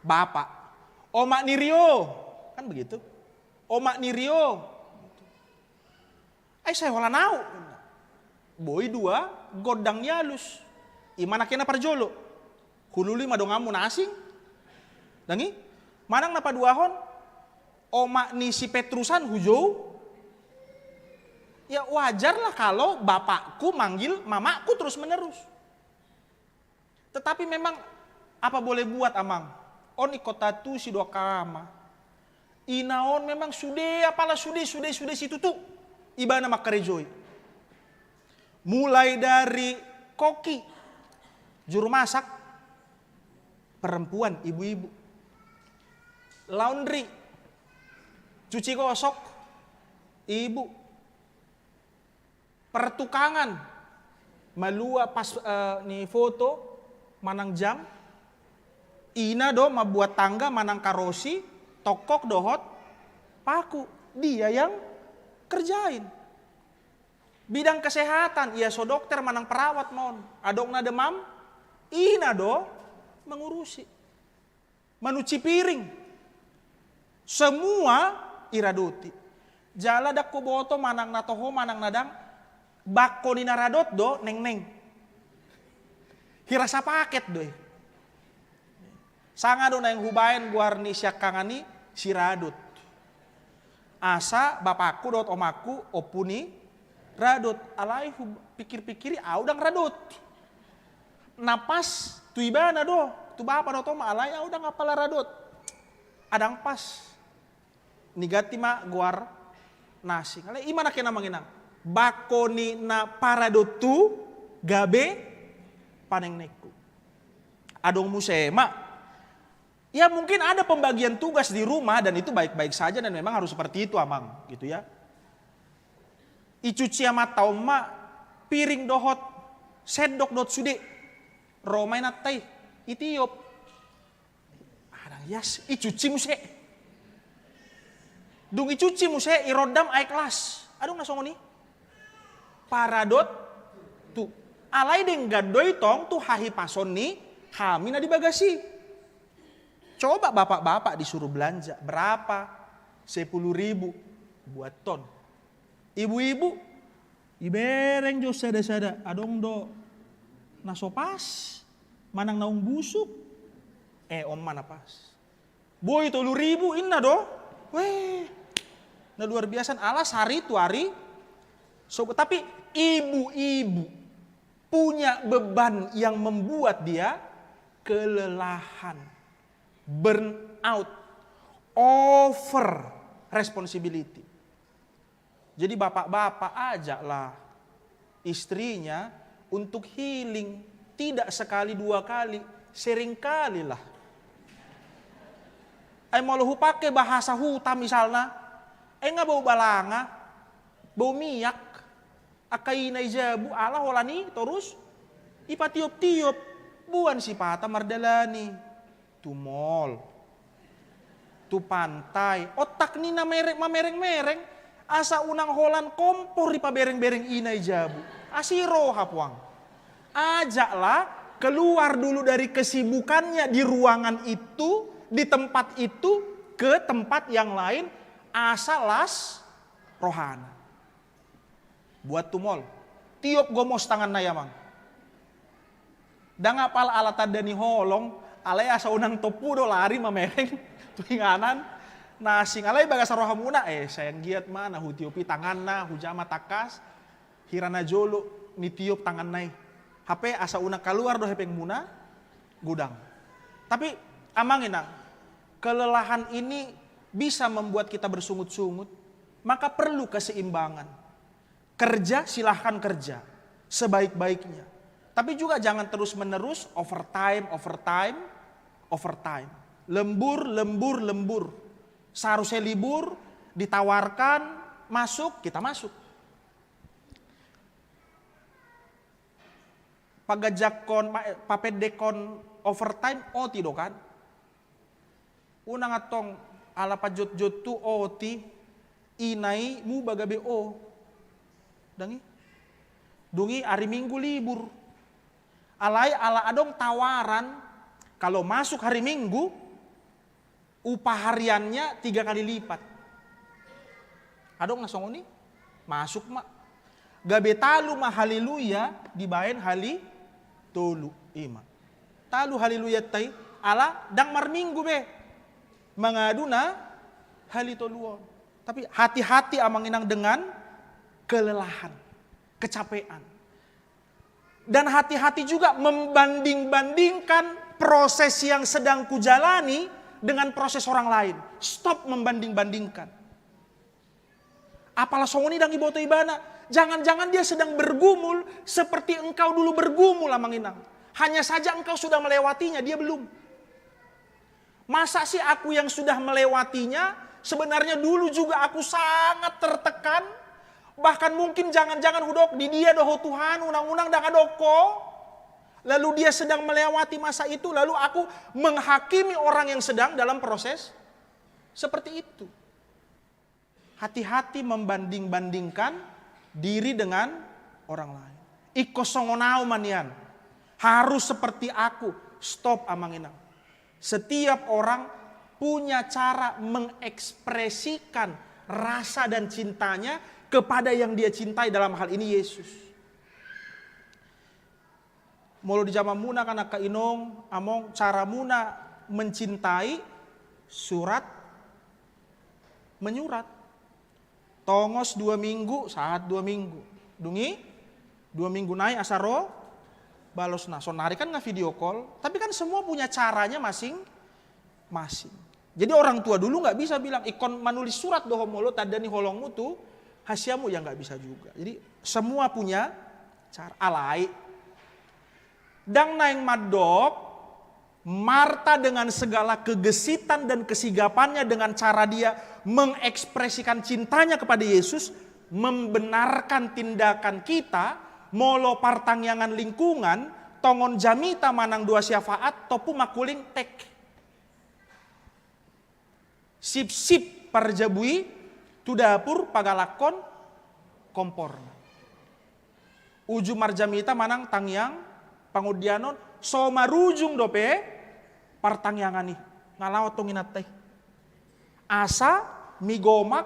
Bapa, oma ni Rio, kan begitu? Oma ni Rio. Ai sai holan au. Boi dua gondang ni alus. I ma na kena parjolo. Hulului ma donganmu na asing. Dang i? Manang na paduahon, oma ni si Petrusan hujou. Ya wajar lah kalau bapakku manggil mamakku terus menerus. Tetapi memang apa boleh buat, amang? On ingkon taantusi do angka ama. Ina on memang sude, apala sude, sude, sude situtu ibana mangkarejoi. Mulai dari koki, juru masak, perempuan, ibu-ibu. Laundry, cuci gosok, ibu. Pertukangan, malua pas, eh, ni foto manang jam, ina do mambuat tangga manang karosi, tongkok dohot paku, dia yang kerjain. Bidang kesehatan, ia so dokter manang perawat ma on, adong na demam, ina do mengurusi. Manuci piring. Semua iradoti. Jala ndang huboto manang na toho manang na dang, bangko ni na radot do nengneng. Hira sapaket do i. Sanga do naeng hubaen goar ni siangkangan i si Radot. Asa bapakku dohot omakku ompu ni Radot, alai hupikir-pikiri au ndang Radot. Na pas tu ibana do, tu bapa dohot oma, alai au ndang apala Radot. Ndang pas. Niganti ma goar na asing. Alai i ma na kena, amang inang. Bangko ni na paradothu gabe panengnenghu. Adong muse ma. Ya, mungkin ada pembagian tugas di rumah dan itu baik-baik saja dan memang harus seperti itu, amang, gitu ya. Icuci amanta on ma piring dohot sendok dohot sude. Ro ma inanta i, itiop. Ndang ias, icuci muse. Dung icuci muse, irondam aek las. Adong na songon i? Paradothu. Alai denggan do i tong tu hahipason ni hami na di bagas i. Coba bapak-bapak disuruh belanja, berapa? Sepuluh ribu. Buat ton. Ibu-ibu, ibereng jo sada-sada, adong do na so pas, manang naung busuk. Eh, on ma na pas. Boi tolu ribu, inna do. Weh, na luar biasa, ala sari tu ari. So, tapi ibu-ibu punya beban yang membuat dia kelelahan, burn out, over responsibility. Jadi bapak-bapak, ajaklah istrinya untuk healing, tidak sekali dua kali, sering kali lah. Ai molo hupake bahasa huta misalna, ai nga bau balanga, bau miak, angka ina i jabu, ala holan i torus ipatiop-tiop, boan sipata mardalani tu mall, tu pantai, otak ni na mereng, mamereng-mereng, asa unang holan kompor ipabereng-bereng ina i jabu. Asi roha puang. Ajaklah keluar dulu dari kesibukannya di ruangan itu, di tempat itu, ke tempat yang lain, asa las rohana. Boan tu mall. Tiop gomos tanganna i, amang. Ndang apal ala tanda ni holong, alai asa unang tompu do lari mamereng tu inganan. Na asing, alai bagasan rohamuna, eh, sai anggiat ma na hutiop i tanganna, hujama tangkas, hira na jolo nitiop tanganna i. Hape asa unang kaluar do hepengmuna godang. Tapi, amang inang, kelelahan ini bisa membuat kita bersungut-sungut. Maka perlu keseimbangan. Kerja, silahkan kerja sebaik-baiknya. Tapi juga jangan terus-menerus overtime, overtime, overtime. Lembur, lembur, lembur. Seharusnya libur, ditawarkan, masuk, kita masuk. Paganjakkon, pa-, eh, papendekkon overtime, O T do kan? Unang antong ala pajotjot tu O T, ina i muba gabe O. Ndang i. Dung i ari Minggu libur. Alai ala adong tawaran, kalau masuk hari Minggu, upah hariannya tiga kali lipat. Adong na songon i? Masuk ma. Gabe talu ma haleluya dibaen hali tolu, i ma. Talu haleluyanta i, ala ndang marminggu be mangadu na hali tolu on. Tapi hati-hati, amang inang, dengan kelelahan, kecapean. Dan hati-hati juga membanding-bandingkan proses yang sedang kujalani dengan proses orang lain. Stop membanding-bandingkan. Apala songon i, ndang diboto ibana. Jangan-jangan dia sedang bergumul seperti engkau dulu bergumul, amang inang. Hanya saja engkau sudah melewatinya, dia belum. Masa sih aku yang sudah melewatinya? Sebenarnya dulu juga aku sangat tertekan. Bahkan mungkin jangan-jangan hudok di dia do ho Tuhan, unang-unang ndang adong ho. Lalu dia sedang melewati masa itu, lalu aku menghakimi orang yang sedang dalam proses seperti itu. Hati-hati membanding-bandingkan diri dengan orang lain. Ingkon songon au ma nian. Harus seperti aku. Stop, amang inang. Setiap orang punya cara mengekspresikan rasa dan cintanya kepada yang dia cintai, dalam hal ini Yesus. Molo di jamanmuna kan, angka inong, among, caramuna mencintai surat menyurat. Tongos dua minggu, sahat dua minggu. Dung i dua minggu nai asa ro balosna. Sonari kan nga video call, tapi kan semua punya caranya masing-masing. Jadi orang tua dulu nggak bisa bilang, ingkon manulis surat do ho molo tanda ni holongmu tu hasiamu, ya nggak bisa juga. Jadi semua punya cara. Alai, ndang naeng mandok, Marta dengan segala kegesitan dan kesigapannya dengan cara dia mengekspresikan cintanya kepada Yesus, membenarkan tindakan kita, molo partangiangan lingkungan, tongon jamita manang dua syafaat, tompu mangkuling tek. Sipsip parjabu i tu dapur pagalakkon komporna. Uju marjamita manang tangiang pangondianon, so marujung dope partangiangan i. Nga laho tong inanta i. Asa mi gomak,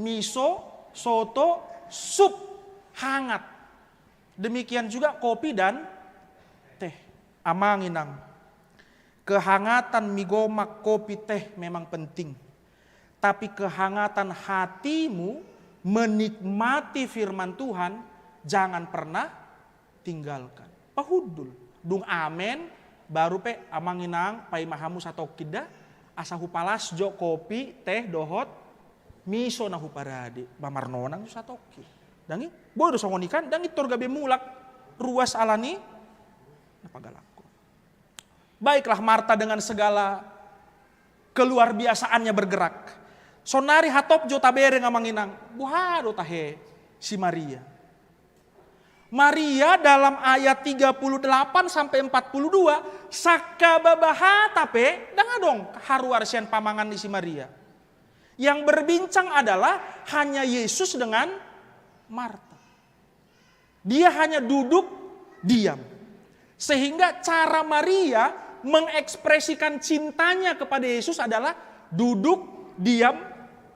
miso, soto, sup, hangat. Demikian juga kopi dan teh. Amang inang, kehangatan mi gomak, kopi, teh memang penting. Tapi kehangatan hatimu menikmati firman Tuhan, jangan pernah tinggalkan. Pahundul. Dung amen, baru pe amang inang paima hamu satongkin da, asa hupalas jo kopi, teh, dohot miso na huparade, mamarnonang jo satongkin. Dang i, boi do songon i kan, dang i tor gabe mulak ruas alani na pagalangkon. Baiklah, Marta dengan segala keluar biasaannya bergerak. Sonari hatop jo tabereng amang inang, boha do tahe si Maria. Maria dalam ayat tiga puluh delapan sampai empat puluh dua, sangkababahata pe dang adong haruar sian pamangan ni si Maria. Yang berbincang adalah hanya Yesus dengan Marta. Dia hanya duduk diam. Sehingga cara Maria mengekspresikan cintanya kepada Yesus adalah duduk diam,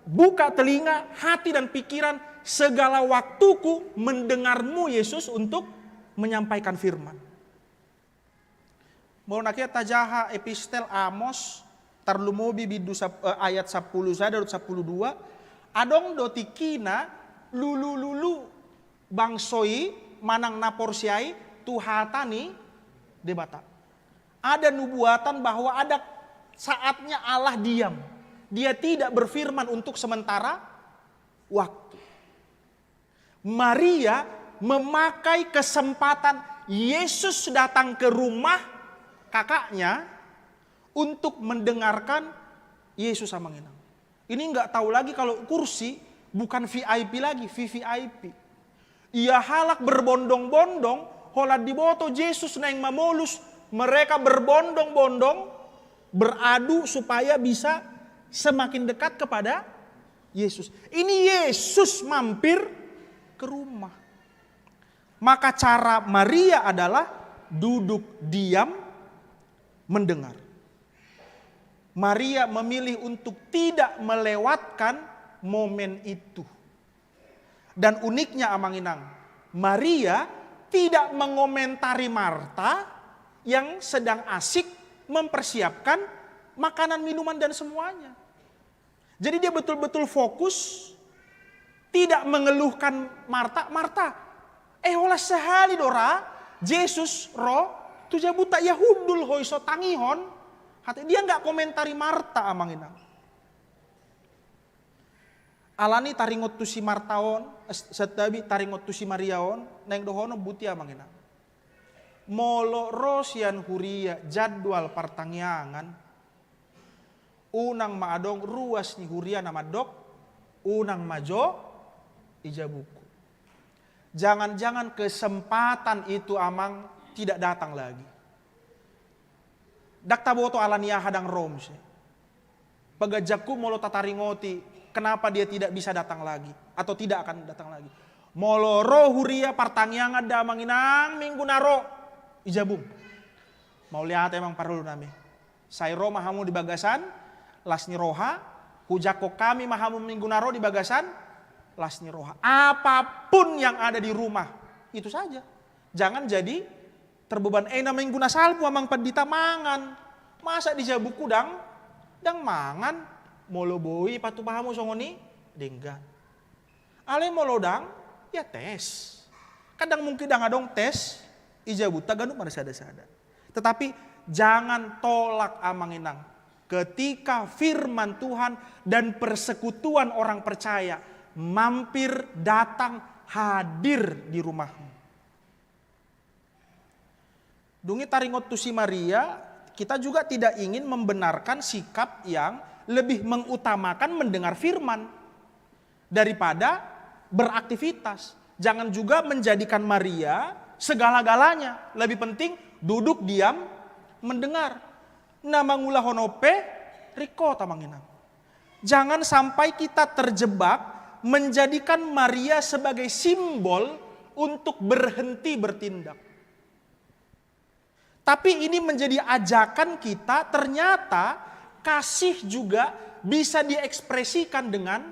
buka telinga, hati dan pikiran, segala waktuku mendengar-Mu, Yesus, untuk menyampaikan firman. Molo na kia tajaha epistel Amos, tarlumobi bindu sap-, eh, ayat sampulu sada dohot sampulu dua, adong do tingkina lulu-lulu bangso i manang na porsea i tu hata ni Debata. Ada nubuatan bahwa ada saatnya Allah diam. Dia tidak berfirman untuk sementara waktu. Maria memakai kesempatan Yesus datang ke rumah kakaknya untuk mendengarkan Yesus, amang inang. Ini nggak tahu lagi kalau kursi bukan V I P lagi, V V I P. Ia halak berbondong-bondong, holan diboto Jesus naeng mamolus, mereka berbondong-bondong, beradu supaya bisa semakin dekat kepada Yesus. Ini Yesus mampir ke rumah. Maka cara Maria adalah duduk diam mendengar. Maria memilih untuk tidak melewatkan momen itu. Dan uniknya, amang inang, Maria tidak mengomentari Marta yang sedang asik mempersiapkan makanan, minuman, dan semuanya. Jadi dia betul-betul fokus, tidak mengeluhkan Marta. "Marta, eh, holan sahali do ra Jesus ro tu jabunta, ia hundul ho i, so tangihon." Hati dia nggak komentari Marta, amang inang. Alani taringot tu si Marta on, eh, santabi taringot tu si Maria on, naeng dohonon buti, amang inang. Molo ro sian huria jadwal partangiangan, unang ma adong ruas ni huria na mandok, "Unang ma jo i jabungku." Jangan-jangan kesempatan itu, amang, tidak datang lagi. Ndang taboto alani aha ndang ro muse. Paganjangku molo tataringoti, kenapa dia tidak bisa datang lagi atau tidak akan datang lagi. Molo ro huria partangiangan da, amang inang, minggu na ro i jabum, mauliate, amang parhulu nami. Sai ro ma hamu di bagasan las ni roha, hujangkon hami ma hamu minggu na ro di bagasan las ni roha. Apapun yang ada di rumah, itu saja. Jangan jadi terbeban. "Eh, na minggu na salpu, amang pandita, mangan. Masa di jabungku ndang, ndang mangan?" Molo boi patupa hamu songon i, denggan. Alai molo ndang, ya tes. Kan ndang mungkin ndang adong tes i jabunta, ganup marsada-sada. Tetapi jangan tolak, amang inang, ketika firman Tuhan dan persekutuan orang percaya mampir, datang, hadir di rumahmu. Dung i taringot tu si Maria, kita juga tidak ingin membenarkan sikap yang lebih mengutamakan mendengar firman daripada beraktivitas. Jangan juga menjadikan Maria segala-galanya. Lebih penting duduk diam mendengar. Na mangulahon on pe ringkot, amang inang. Jangan sampai kita terjebak menjadikan Maria sebagai simbol untuk berhenti bertindak. Tapi ini menjadi ajakan kita, ternyata kasih juga bisa diekspresikan dengan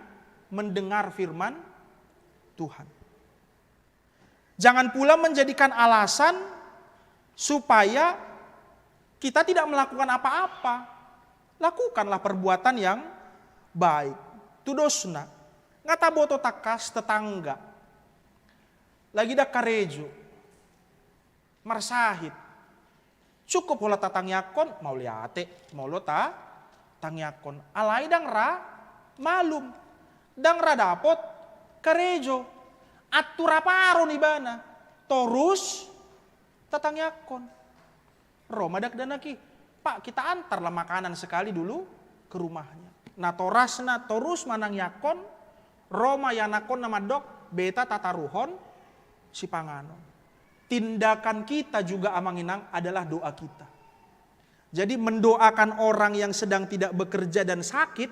mendengar firman Tuhan. Jangan pula menjadikan alasan supaya kita tidak melakukan apa-apa. Lakukanlah perbuatan yang baik. Tudosna, nga taboto tangkas tetangga. Lagi ndang karejo. Marsahit. Cukup holan tatangiangkon, mauliate, molo tatangiangkon. Alai ndang ra malum. Ndang ra dapot karejo. Antu ra paron ibana. Torus tatangiangkon. Ro ma dakdanak i, "Pak, kita antarlah makanan sekali dulu ke rumahnya." Natorasna torus manangiangkon, ro ma ianakkonna mandok, "Beta tataruhon sipanganon." Tindakan kita juga, Amang Inang, adalah doa kita. Jadi, mendoakan orang yang sedang tidak bekerja dan sakit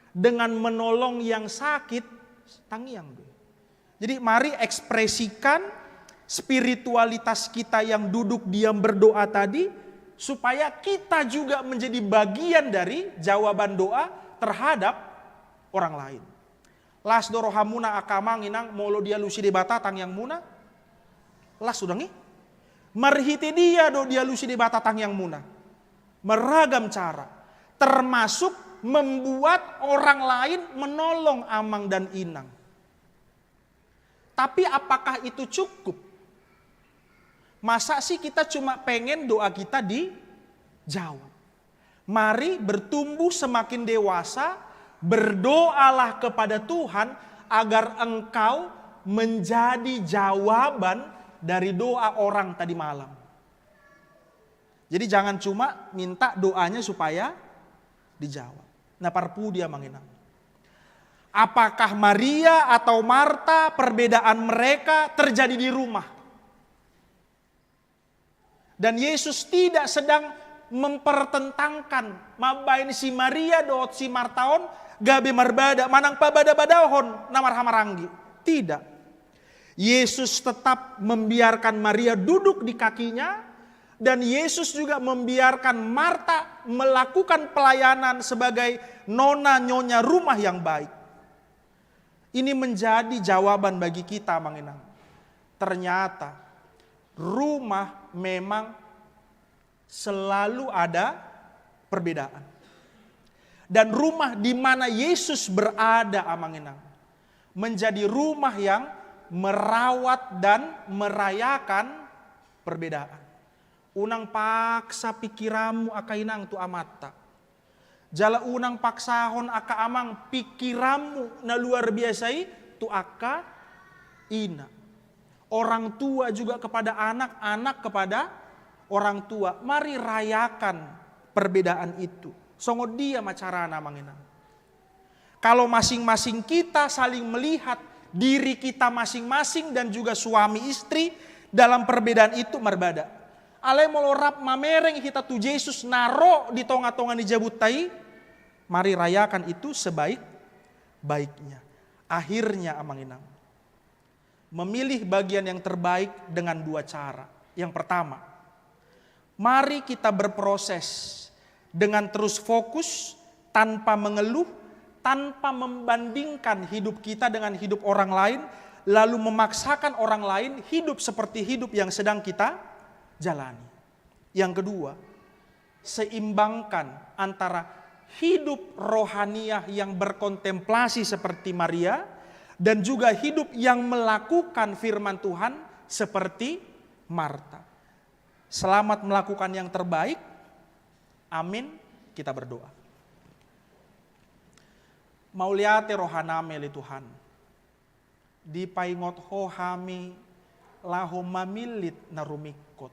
dengan menolong yang sakit, tangiang do. Jadi, mari ekspresikan spiritualitas kita yang duduk diam berdoa tadi, supaya kita juga menjadi bagian dari jawaban doa terhadap orang lain. Las do rohamuna, angka Amang Inang, molo dialusi Debata tangiangmuna? Las do dang i? Marhite dia do dialusi Debata tangiangmuna? Marragam cara, termasuk membuat orang lain menolong Amang dan Inang. Tapi apakah itu cukup? Masa sih kita cuma pengen doa kita dijawab? Mari bertumbuh semakin dewasa, berdoalah kepada Tuhan agar engkau menjadi jawaban dari doa orang tadi malam. Jadi, jangan cuma minta doanya supaya dijawab. Na parpudi, Amang Inang, apakah Maria atau Marta perbedaan mereka terjadi di rumah? Dan Yesus tidak sedang mempertentangkan mambaen si Maria dohot si Marta on gabe marbada manang pabada-badahon na marhahamaranggi. Tidak. Yesus tetap membiarkan Maria duduk di kakinya, dan Yesus juga membiarkan Marta melakukan pelayanan sebagai nona nyonya rumah yang baik. Ini menjadi jawaban bagi kita, Amang Inang. Ternyata rumah memang selalu ada perbedaan. Dan rumah di mana Yesus berada, Amang Inang, menjadi rumah yang merawat dan merayakan perbedaan. Unang paksa pikiranmu, angka Inang, tu amanta. Jala unang paksahon, angka Amang, pikiranmu na luar biasa i tu angka ina. Orang tua juga kepada anak, anak kepada orang tua. Mari rayakan perbedaan itu. Songon dia ma carana, Amang Inang? Kalau masing-masing kita saling melihat diri kita masing-masing dan juga suami istri dalam perbedaan itu, marbada. Alai molo rap mamereng hita tu Jesus na ro di tonga-tonga ni jabunta i, mari rayakan itu sebaik-baiknya. Akhirnya, Amang Inang, memilih bagian yang terbaik dengan dua cara. Yang pertama, mari kita berproses dengan terus fokus, tanpa mengeluh, tanpa membandingkan hidup kita dengan hidup orang lain, lalu memaksakan orang lain hidup seperti hidup yang sedang kita jalani. Yang kedua, seimbangkan antara hidup rohaniah yang berkontemplasi seperti Maria dan juga hidup yang melakukan firman Tuhan seperti Marta. Selamat melakukan yang terbaik. Amin. Kita berdoa. Mauliate rohanami, ale Tuhan. Dipaingot Ho hami laho mamillit na rumingkot.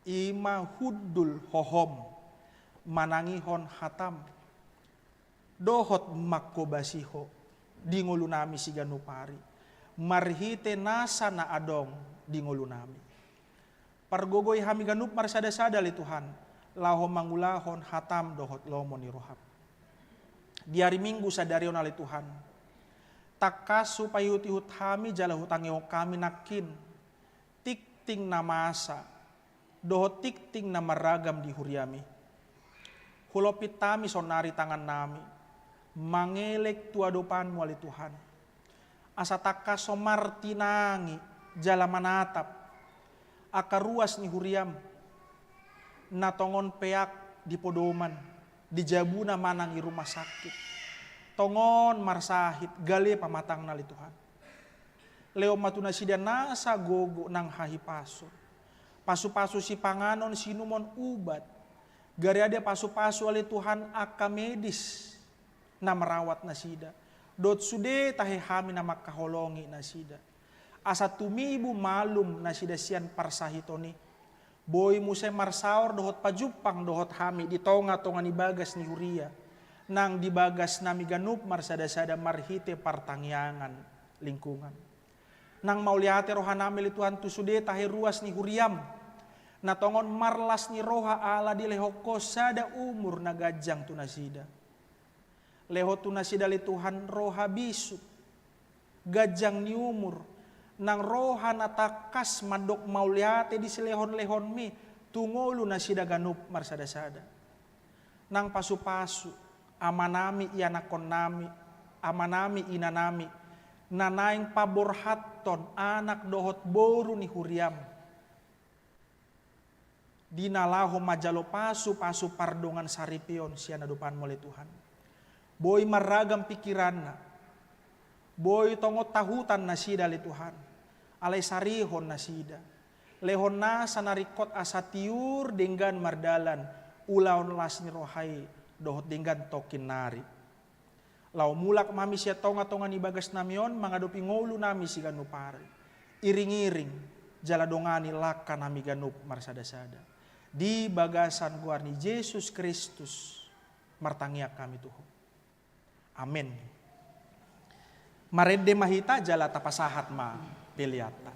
I ma hundul hohom, manangihon hatam, dohot manghobasi Ho di ngolunami siganup ari, marhite nasa na adong di ngolunami. Pargogoi hami ganup marsada-sada, ale Tuhan, laho mangulahon hatam dohot lomo ni roham. Di ari Minggu sadari on, ale Tuhan, tangkas hupaihut-ihut hami jala hutangihon hami nangkin tingting na masa dohot tingting na marragam di huriami. Hulompit hami saonnari tangannami, mangelek tu adopanmu, ale Tuhan. Asa tangkas Ho martinangi jala manatap angka ruas ni huriam, na tongon peak di podoman, di jabuna manang i rumah sakit. Tongon marsahit, gale pamatangna ale Tuhan. Lehon ma tu nasida nasa gogo nang hahipason. Pasupasu sipanganon, siinumon, ubat. Gariada pasupasu ale Tuhan angka medis na marawat nasida. Dohot sude tahe hami na mangkaholongi nasida. Asa tumibu malum nasida sian parsahiton i. Boi muse marsaor dohot pajumpang dohot hami di tonga-tonga ni bagas ni huria, nang di bagas nami ganup marsada-sada marhite partangiangan lingkungan. Nang mauliate rohanami ale Tuhan tu sude tahe ruas ni huriam, na tongon marlas ni roha ala dilehon Ho sada umur na ganjang tu nasida. Lehon tu nasida ale Tuhan roha bisuk, ganjang ni umur, nang roha na tangkas mandok mauliate di silehon-lehonmi tu ngolu nasida ganup marsada-sada. Nang pasupasu amanami, ianakkonnami, amanami, inanami, na naeng paborhathon anak dohot boru ni huriam, di na laho manjalo pasupasu pardongansaripeon sian adopanmu ale Tuhan. Boi marragam pikiranna, boi tongon tahutan nasida ale Tuhan, alai sarihon nasida. Lehon nasa na ringkot asa tiur denggan mardalan, ulaon las ni roha i dohot denggan tongkin nari. Laho mulak ma hami sian tonga-tonga ni bagasnami on mangadopi ngolunami siganup ari. Iring-iring jala dongani langkanami ganup marsada-sada. Di bagasan goar ni Jesus Kristus martangiang hami tu Ho. Amen. Marende ma hita jala tapasahat ma peleanta.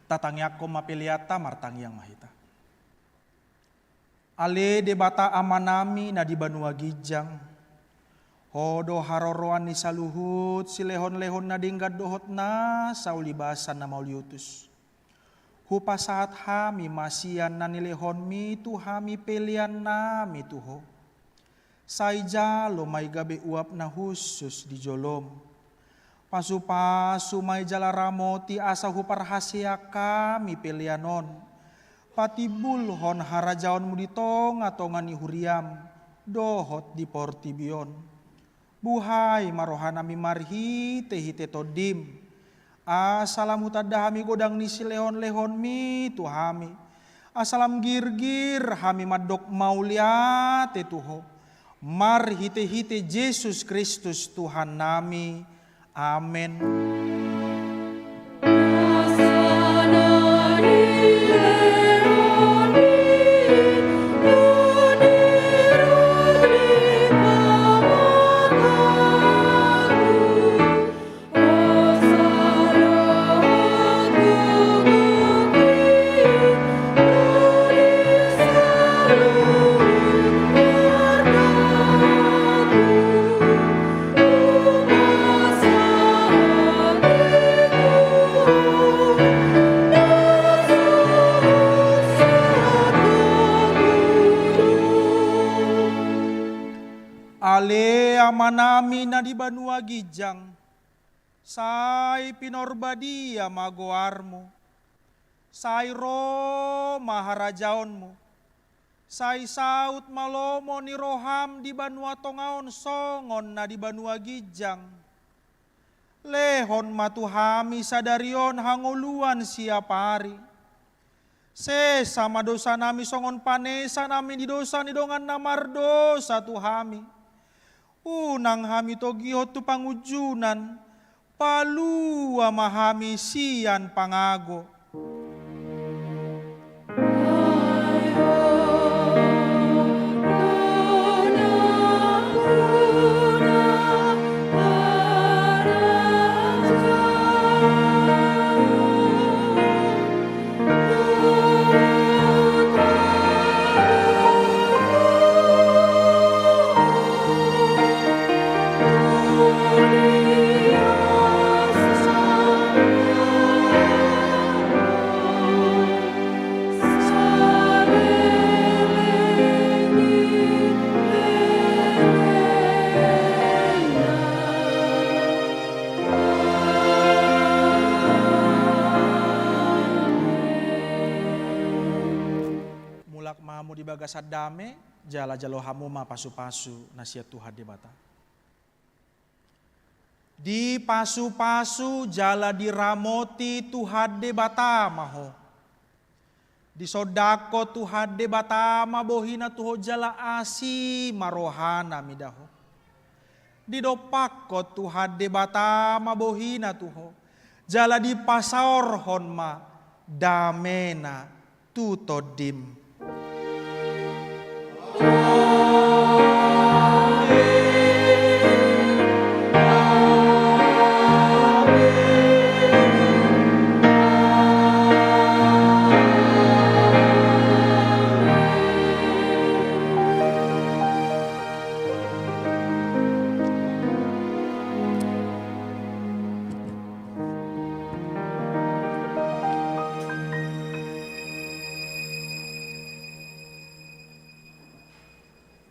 Tatangiangkon ma peleanta, martangiang ma hita. Ale Debata Amanami na di banua ginjang, Ho do haroroan ni saluhut silehonlehon na denggan dohot na saulibasan na mauliutus. Hupasahat hami ma sian na nilehonMi tu hami peleannami tu Ho. Sai jalo ma i gabe uap na hushus di joloM. Pasupasu ma i jala ramoti asa huparhaseang hami pelean on patimbulhon harajaonMu di tongatonga ni huriaM dohot di portibi on. Buhai ma rohanami marhitehite TondiM, asa lam hutanda hami godang ni silehonlehonMi tu hami, asa lam girgir hami mandok mauliate tu Ho, marhitehite Jesus Kristus Tuhannami. Amen. Ale Amanami na di banua ginjang, sai pinorbadia ma goarMu. Sai ro ma harajaonMu. Sai saut ma lomo ni rohaM di banua tonga on songon na di banua ginjang. Lehon ma tu hami sadari on hangoluan siapari. Sesa ma dosanami songon panesanami di dosa ni dongan na mardosa tu hami. Unang hami togihon tu pangunjunan, palua ma hami sian pangago. Mulak ma hamu di bagasan dame, jala jalo hamu ma pasupasu na sian Tuhan Debata. Dipasupasu jala diramoti Tuhan Debata ma ho. Disondangkon Tuhan Debata ma bohina tu ho jala asi ma rohana mida ho. Didompakkon Tuhan Debata ma bohina tu ho, jala dipasaorhon ma damena tu tondim.